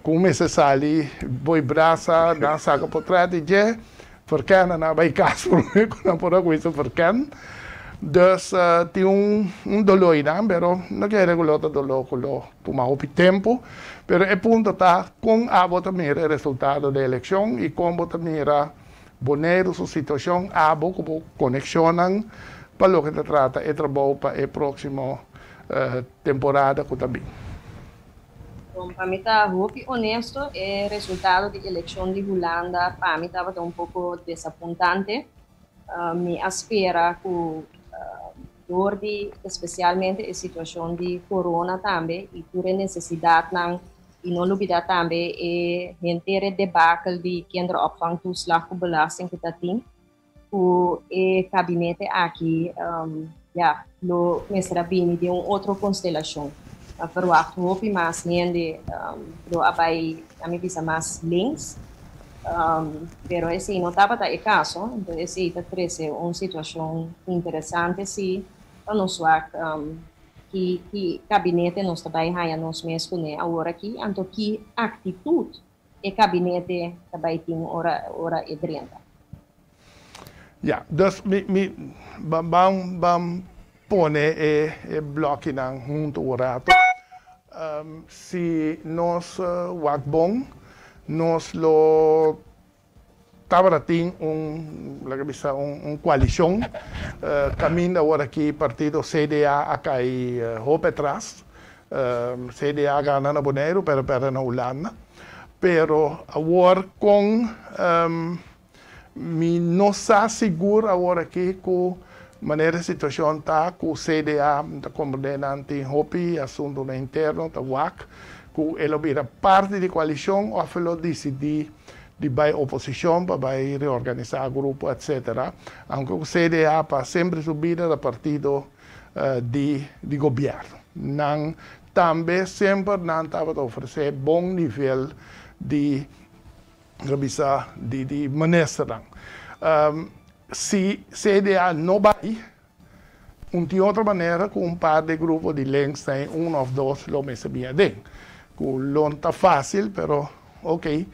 ku mester sali boi brasa, nan saka portret di dje. Verkenner nan a bai kas promé ku nan por a kuminsá verken. Dus tin un doló einan, pero no kere ku lo ta doló ku lo tuma hopi tempu. Pero e punto ta kon abo ta mira e resultado di e elekshon i kon bo ta mira Boneiru su situashon, abo ku bo konekshonnan pa loke ta trata e trabou pa e próksimo temporada ku ta bin. Bon, pa mi ta hopi honesto, e resultado di elekshon di Hulanda pa mi tabata un poko desapuntante. Mi a spera ku dor di espesialmente e situashon di corona tambe i tur e nesesidatnan i no lubidá tambe e henter e debakel di kinderopvangtoeslag ku belasting ku ta tin, ku e kabinete aki ya lo mester a bini den un otro konstelashon. A verwacht hopi mas hende lo a bai, a mi bisa, mas links, pero esei no tabata e kaso. Entonces esei ta trese un situashon interesante si pa nos wak ki kabinete nos ta bai haña nos mes kuné awor aki, anto ki aktitut e kabinete ta bai tin ora e drenta. Ja, dus mi ban ban pone e blokinan huntu un rato. Si nos wak bon, nos lo tabata tin un, laga bisa, un koalishon kaminda awor aki partido CDA a kai hopi atras. CDA a gana na Boneiru pero pèrdè na Hulanda. Pero awor kon mi no sa sigur awor aki ku manera e situashon ta ku CDA, mi ta komprendé nan tin hopi asuntunan interno ta wak ku e lo bira parti di koalishon òf e lo disidí di bai oposishon pa bai reorganisá grupo etcetera. Aunke ku CDA pa semper su bida ta partido di di gobièrnu. Nan tambe semper nan tabata ofresé bon nivel di lo bisa di di ministernan. Si CDA no bai, un tin otro manera ku un par di grupo di links ta en un òf dos lo mester bin aden. Ku lo ta fásil, pero ok.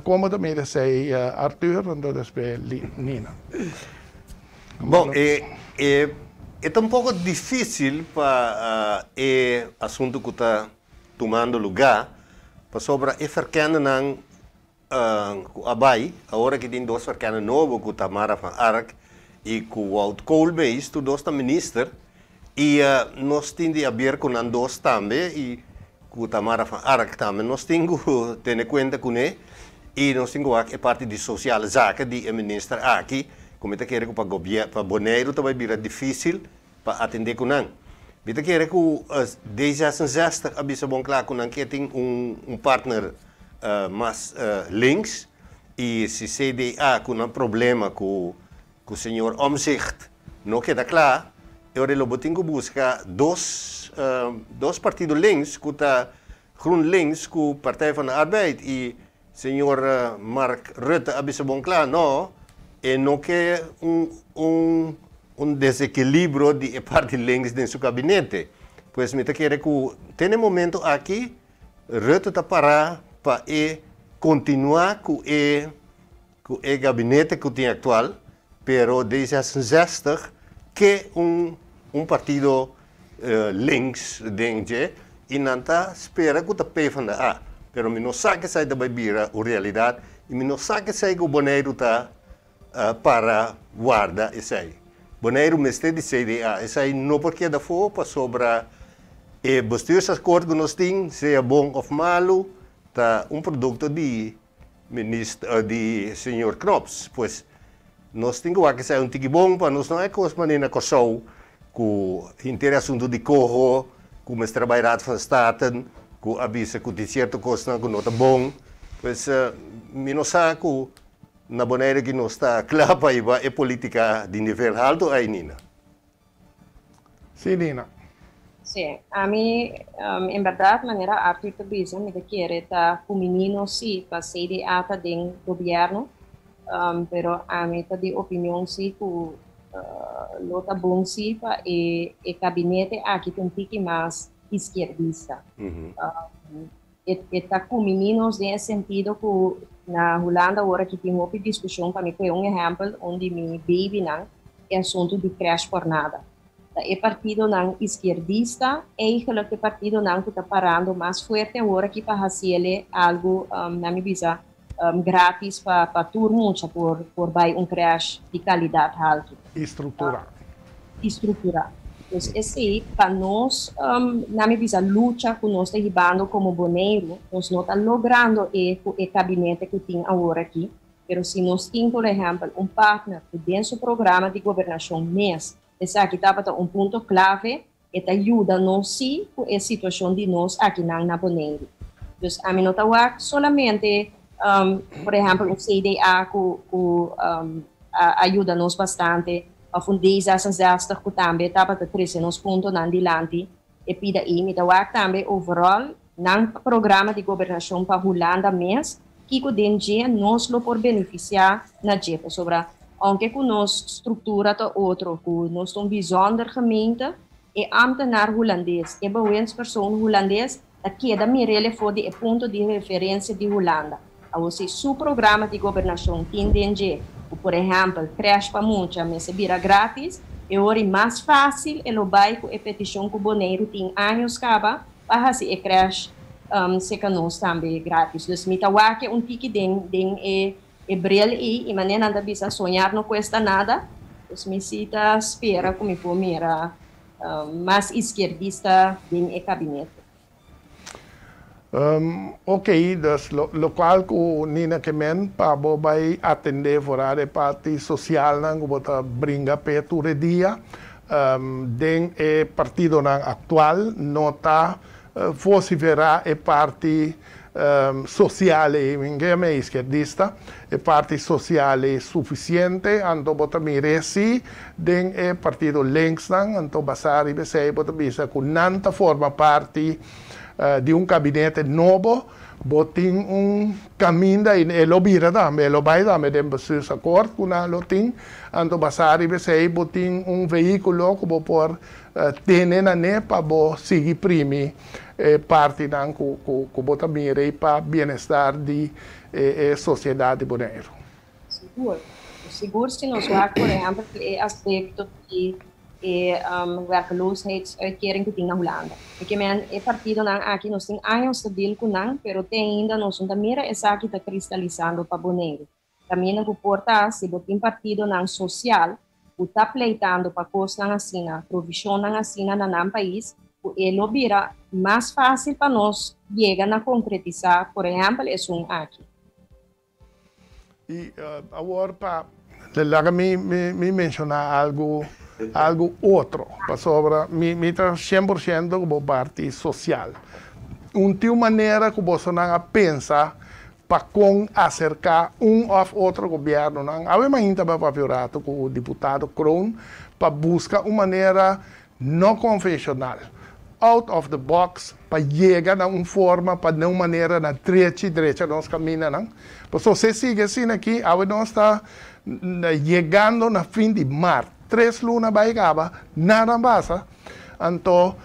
Kon bo ta mira esei, Arthur, anto despues Nina? Bon, e e e ta un poko difísil pa e asuntu ku ta tumando lugá, pasobra e verkendenan ku a bai, awor aki tin dos verkende nobo ku Tamara van Ark i ku Wout Koolmees, tur dos ta minister, i nos tin di haber ku nan dos tambe i ku Tamara van Ark tambe nos tin ku tene kuenta kuné i nos tin ku wak e parti di sosiale zaken di e minister aki ku mi ta kere ku pa gobier pa Boneiru ta bai bira difisil pa atendé ku nan. Mi ta kere ku D66 a bisa bon kla ku nan ke tin un un partner mas links i si CDA ku nan problema ku Ku señor Omtzigt no keda kla, e ora lo bo tin ku buska dos dos partido links ku ta GroenLinks ku Partij van de Arbeid i señor Mark Rutte a bisa bon kla no e no ke un un un desekilibro di e parti links den su kabinete. Pues mi ta kere ku te na e momento aki Rutte ta para pa e kontinua ku e Ku e gabinete ku tin aktual, pero D66 ke un un partido links den dje i nan ta spera ku ta PvdA. Pero mi no sa ku esei ta bai bira un realidat i mi no sa ku esei ku Boneiru ta para warda esei. Boneiru mester di CDA, esei no por keda afó pasobra e bestuursakkoord ku nos tin, sea bon òf malu, ta un produkto di Minister di señor Knops, pues nos tin ku wak esei un tiki bon pa nos no e kos manera na Kòrsou ku henter e asuntu di koho ku mester a bai Raad van Staten ku a bisa ku tin sierto kosnan ku no ta bon. Pues mi no sa ku na Bonaire aki nos ta kla pa hiba e politika di nivel haltu ai Nina. Sí, Nina. Sí, ami, en bèrdat, manera Arthur ta bisa, mi ta kere ta kumbiní nos sí pa CDA ta den gobièrnu, pero ami ta di opinion sí ku lo ta bon sí pa e e kabinete aki ta un tiki mas iskierdista. E ta kumbiní nos den e sentido ku na Hulanda awor aki tin hopi diskushon, pa mi kohe un ehèmpel, un di mi babynan, e asuntu di crèsh por nada. Ta e partidonan iskierdista eigenlijk e partidonan ku ta parando mas fuerte awor aki pa hasiele algu, na mi bisa, gratis pa tur mucha por bai un crèsh di kalidat haltu. I strukturá. I strukturá. Dus esei pa nos, na mi bisa, lucha ku nos ta hibando komo Boneiru, nos no ta logrando e ku e kabinete ku tin awor aki. Pero si nos tin, por ehèmpel, un partner ku den su programa di gobernashon mes esaki tabata un punto klave, e ta yuda nos sí ku e situashon di nos akinan na Boneiru. Dus ami no ta wak solamente, por ehèmpel, un CDA ku ku a yuda nos bastante òf un D66 ku tambe tabata trese nos puntonan dilanti e pida ei. Mi ta wak tambe overall nan programa di gobernashon pa Hulanda mes, kiko den dje nos lo por benefisiá na dje, pasobra ounke ku nos struktura ta otro, ku nos ta un bijzonder gemeente, e ámtenar hulandes, e bewindspersoon hulandes ta keda mir'el for di e punto di referensia di Hulanda. Awor si su programa di gobernashon tin den dje ku por ehèmpel krèsh pa mucha mester bira grátis, e ora i mas fásil e lo bai ku e petishon ku Boneiru tin años kaba pa hasi e krèsh seka nos tambe grátis. Dus mi ta wak un tiki den den e e bril ei i manera nan ta bisa soñar no kuesta nada, dus mi si ta spera ku mi por mira mas iskierdista den e kabinete. Ok, dus lokual ku Nina ke men pa bo bai atendé foral e parti sosialnan ku bo ta bringa p'e tur e dia den e partidonan aktual no ta vosiferá e parti sosial ei, mi ke yam'é iskerdista, e parti sosial ei sufisiente, anto bo ta mir'é si den e partido linksnan, anto basá riba esei bo ta bisa ku nan ta forma parti di un kabinete nobo, bo tin un kaminda i e lo bira tambe, e lo bai tambe den bestuursakkoord ku nan lo tin, anto basá riba esei bo tin un vehíkulo ku bo por tene na ne pa bo sigui primi e partinan ku ku bo ta mira ei pa bienestar di e sosiedat di Boneiru. Sigur. Sigur si nos wak por ehèmpel e aspekto di e werkloosheidsuitkering ku tin na Hulanda. Mi ke men e partidonan aki nos tin años ta deal ku nan pero te ainda nos no ta mira esaki ta kristalisando pa Boneiru. Kaminda ku por ta si bo tin partidonan sosial ku ta pleitando pa kosnan asina, provishonnan asina na nan pais, ku e lo bira mas fásil pa nos yega na konkretisá por ehèmpel esun aki. I awor pa laga mi mi menshoná algu algu otro pasobra mi mi ta 100% ku bo parti sosial. Un tin un manera ku bosonan a pensa pa kon aserká un òf otro gobièrnunan. Awe mainta bai papia un ratu ku diputado Kroon pa buska un manera no konvenshonal, out of the box, pa yega na un forma pa na un manera na drechi drecha nos kamindanan. Pasobra si e sigui asina aki, awe nos ta yegando na fin di mart, tres luna bai kaba, nada a pasa. Anto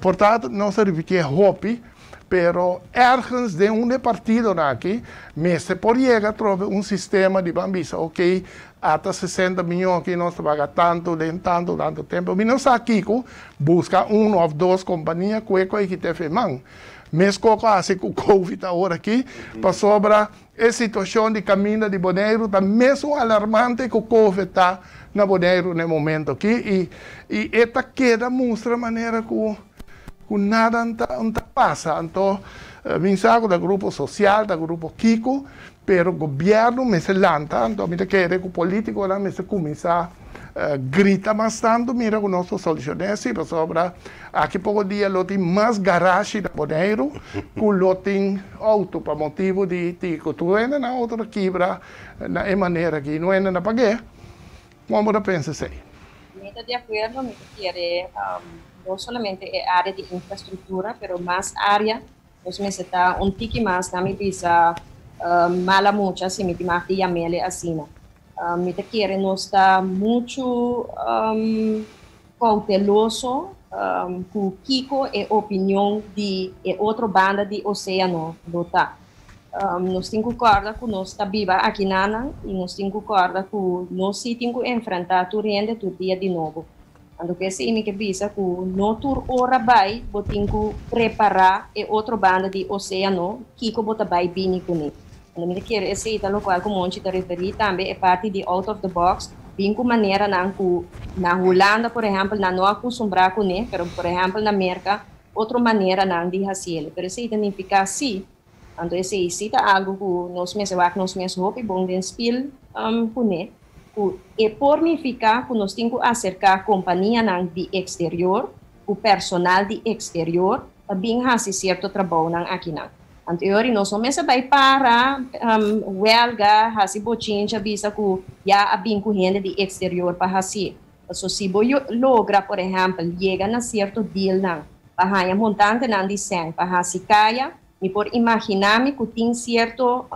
por ta nos a ripitié hopi. Pero ergens den un de partidonan aki mester por yega atrobe un sistema di ban bisa ok ata 60 miyon aki nos ta paga tanto den tanto tanto tempo. Mi no sa kiko, buska uno of dos kompania kue ku a kita e firman. Mes koko a hasi ku covid awor aki pasobra e situashon di kaminda di Boneiru ta mesun alarmante ku covid ta na Boneiru na e momento aki i i e ta keda mustra manera ku Ku nada n ta pasa. Anto mi sa ku ta grupo sosial, ta grupo kiko, pero gobièrnu mester lanta. Anto mi ta kere ku polítikonan mester kuminsá grita mas tantu mira ku nos por solushoná esei, pasobra aki poko dia lo tin mas garashi na Boneiru ku lo tin outo pa motibu di ku tur hende nan outo ta kibra na e manera aki, no hende na pag'é. Kon bo ta pensa esei? Mi ta di akuerdo, mi ke no solamente e área di infrastruktura, pero mas área, nos mester ta un tiki mas, na mi bisa, mala mucha, si mi mag di yam'é asina. Mi ta kere nos ta muchu kouteloso ku kiko e opinion di e otro banda di oséano lo ta. Nos tin ku kòrda ku nos ta biba akinan i nos tin ku kòrda ku nos sí tin ku enfrentá tur hende tur dia di nobo. Anto ku esei mi ke bisa ku no tur ora bai bo tin ku prepará e otro banda di oséano kiko bo ta bai bini kuné. Anto mi kere esei ta lokual ku Monchi ta referí tambe e parti di out of the box, bin ku maneranan ku na Hulanda, por ehèmpel, nan no a kustumbrá kuné, pero por ehèmpel na Merka otro maneranan di hasié. Pero esei ta nifiká sí, anto esei sí ta algu ku nos mester wak nos mes hopi bon den spil kuné, ku e por nifiká ku nos tin ku aserká kompanianan di eksterior, ku personal di eksterior, pa bin hasi sierto trabounan akinan. Anto nos no mester bai para welga, hasi bochincha, bisa ku ya a bin ku hende di eksterior pa hasi. So si bo logra, por ehèmpel, yega na sierto dealnan, pa haña montantenan di sèn, pa hasi kaya, mi por imaginá mi ku tin sierto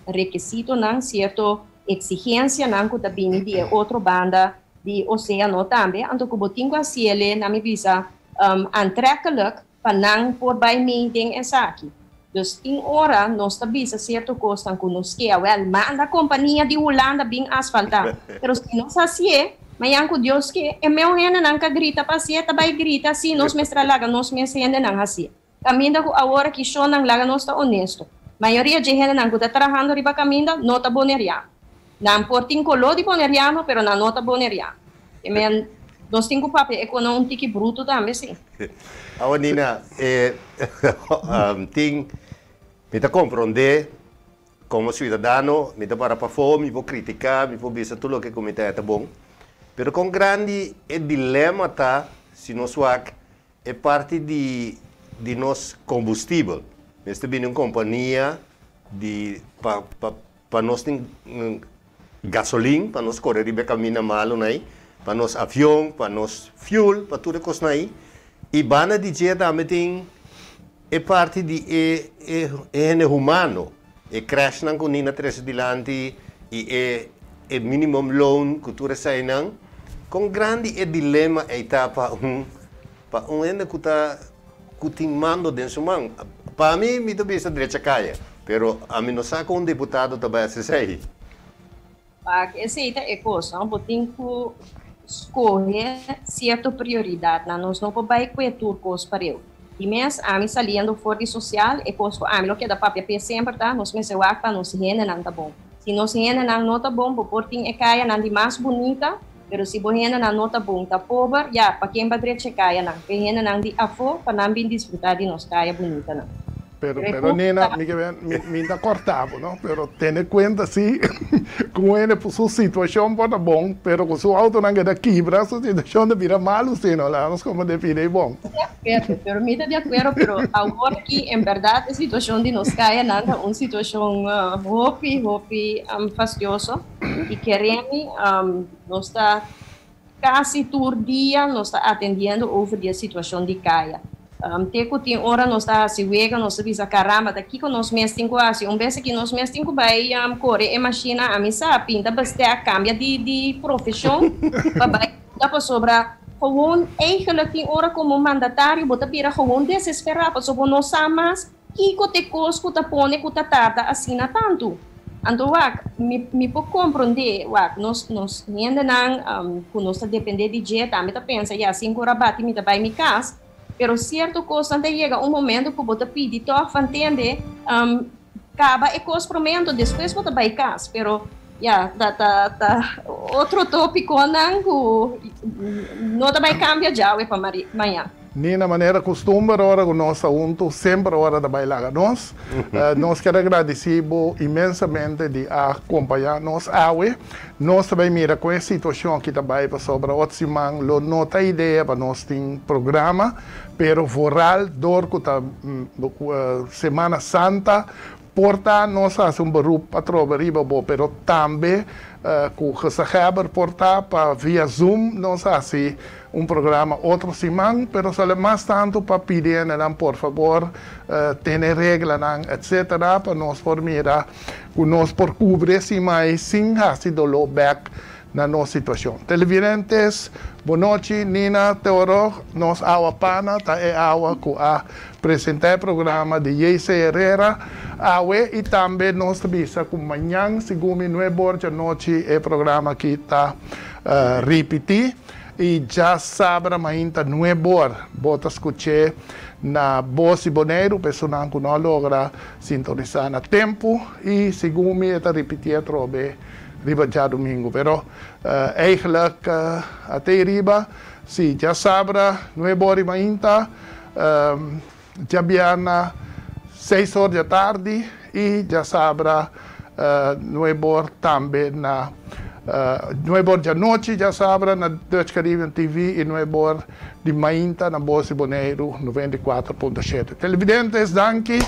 rekisitonan, sierto eksigensianan ku ta bini di otro banda di oséano tambe, anto ku bo tin ku hasié, na mi bisa, aantrekkelijk pa nan por bai mee den esaki. Dus tin ora nos ta bisa sierto kos ku nos ke, wel, manda kompania di Hulanda bin asfaltá. Pero si nos hasié, mañan ku Dios ke, e mesun hendenan ku grita pa hasié, bai grita si nos mester laga nos mes hendenan hasié. Kaminda ku awor aki shonnan, laga nos ta honesto. Mayoria di hendenan ku ta trahando riba kaminda no ta boneriano. Nan por tin koló di boneriano, pero nan no ta boneriano. I men, nos tin ku papia e kos un tiki bruto tambe, sí. Awa Nina, tin, mi ta komprondé komo siudadano, mi ta para pafó, mi por kritiká, mi por bisa tur loke ku mi ta bon. Pero kon grandi e dilema ta, si nos wak, e parti di nos kombustibel. Mester bini un kompania di pa nos tin gasolin, pa nos kore riba kaminda malu ei, pa nos avion, pa nos fuel, pa tur kos ei. I banda di dje tambe tin e parti di e humano, e crèchenan ku Nina a trese dilanti i e minimum loan ku tur eseinan. Kon grandi e dilema ei ta pa un hende ku tin mando den su man? Pa mi, mi ta bisa drecha kaya, pero ami no sa ku un diputado tambe esei. Pa esei ta e kos, no? Bo tin ku skohe sierto prioridat, na nos no por bai ku tur kos pareu. I mes, ami saliendo for di sosial, e kos ku ami lo keda papia pe semper ta, nos mester wak pa nos hendenan ta bon. Si nos hendenan no ta bon, bo por tin e kayanan di mas bunita, pero si bo hendenan no ta bon, ta pober, ya, pa ken bo a drecha kayanan? Pa hendenan di afó, pa nan bin disfrutá di nos kaya bunita nan. Pero Nina, mi ta kòrta bo, no? Pero tene kuenta sí, ku e su situashon por ta bon, pero ku su outonan keda kibra, su situashon ta bira malu, sí, no? Laga nos komo definí bon. Pero mi ta di akuerdo, pero awor aki, en berdat, e situashon di nos kayanan ta un situashon hopi, hopi fastioso. I kere mi, nos ta kasi tur dia nos ta atendiendo over di e situashon di kaya. Te ku tin ora nos ta hasi wega, nos ta bisa, caramba, ta kiko nos mes tin ku hasi? Un bes aki nos mes tin ku bai kore e mashina, ami sa, pinta bestek, kambia di profeshon, pa bai pasobra gewoon eigenlijk tin ora komo mandatario bo ta bira gewoon desesperá, pasobra bo no sa mas kiko ta e kos ku ta pone ku ta tarda asina tantu. Anto wak, mi por komprondé, wak, nos hendenan ku nos ta dependé di dje, tambe ta pensa, ya, 5 or a bati, mi ta bai mi kas, pero sierto kos ta yega un momento ku bo ta pidi toch van tende, kaba e kos promé, despues bo ta bai kas, pero ya, ta otro tópikonan ku no ta bai kambia djawe pa mañan. Nina, manera kustumber, ora ku nos huntu, semper ora ta bai laga nos. Nos ke gradisí inmensamente di kompañá nos awe. Nos tambe mira ku e situashon ku tambe pasobra otro siman lo no ta idea pa nos tin programa, pero vooral dor ku ta Semana Santa. Por ta nos hasi un beroep atrobe riba bo, pero tambe ku gezaghebber por ta pa via Zoom nos hasi un programa otro siman, pero sale mas tantu pa pidi hendenan por fabor tene reglanan etc. Pa nos por mira ku nos por kubri e siman ei sin hasi doló bèk na nos situashon. Televidentes, bonochi, Nina Teoro, nos awa pana ta e awa ku a presentá e programa di JC Herrera awe i tambe nos ta bisa ku mañan segun mi nuebe or djanochi e programa aki ta ripití i djasabra mainta nuebe or bo ta skuch'é na Bos di Boneiru pa esunnan ku no a logra sintonisá na tempu i segun mi e ta ripití atrobe riba djadumingu. Pero eigenlijk atei riba si djasabra nuebe or di mainta, djabièrnè seis or di atardi i djasabra nuebe or tambe na nuebe or djanochi djasabra na Dutch Caribbean TV i nuebe or di mainta na Bos di Boneiru 94.7. Televidentes danki,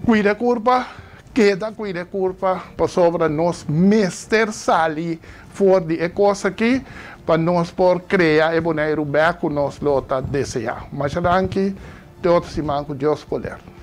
kuida kurpa. Keda kuida e kurpa pasobra nos mester sali for di e kos aki pa nos por krea e Boneiru bek ku nos lo ta deseá. Masha danki, te otro siman ku Dios poder.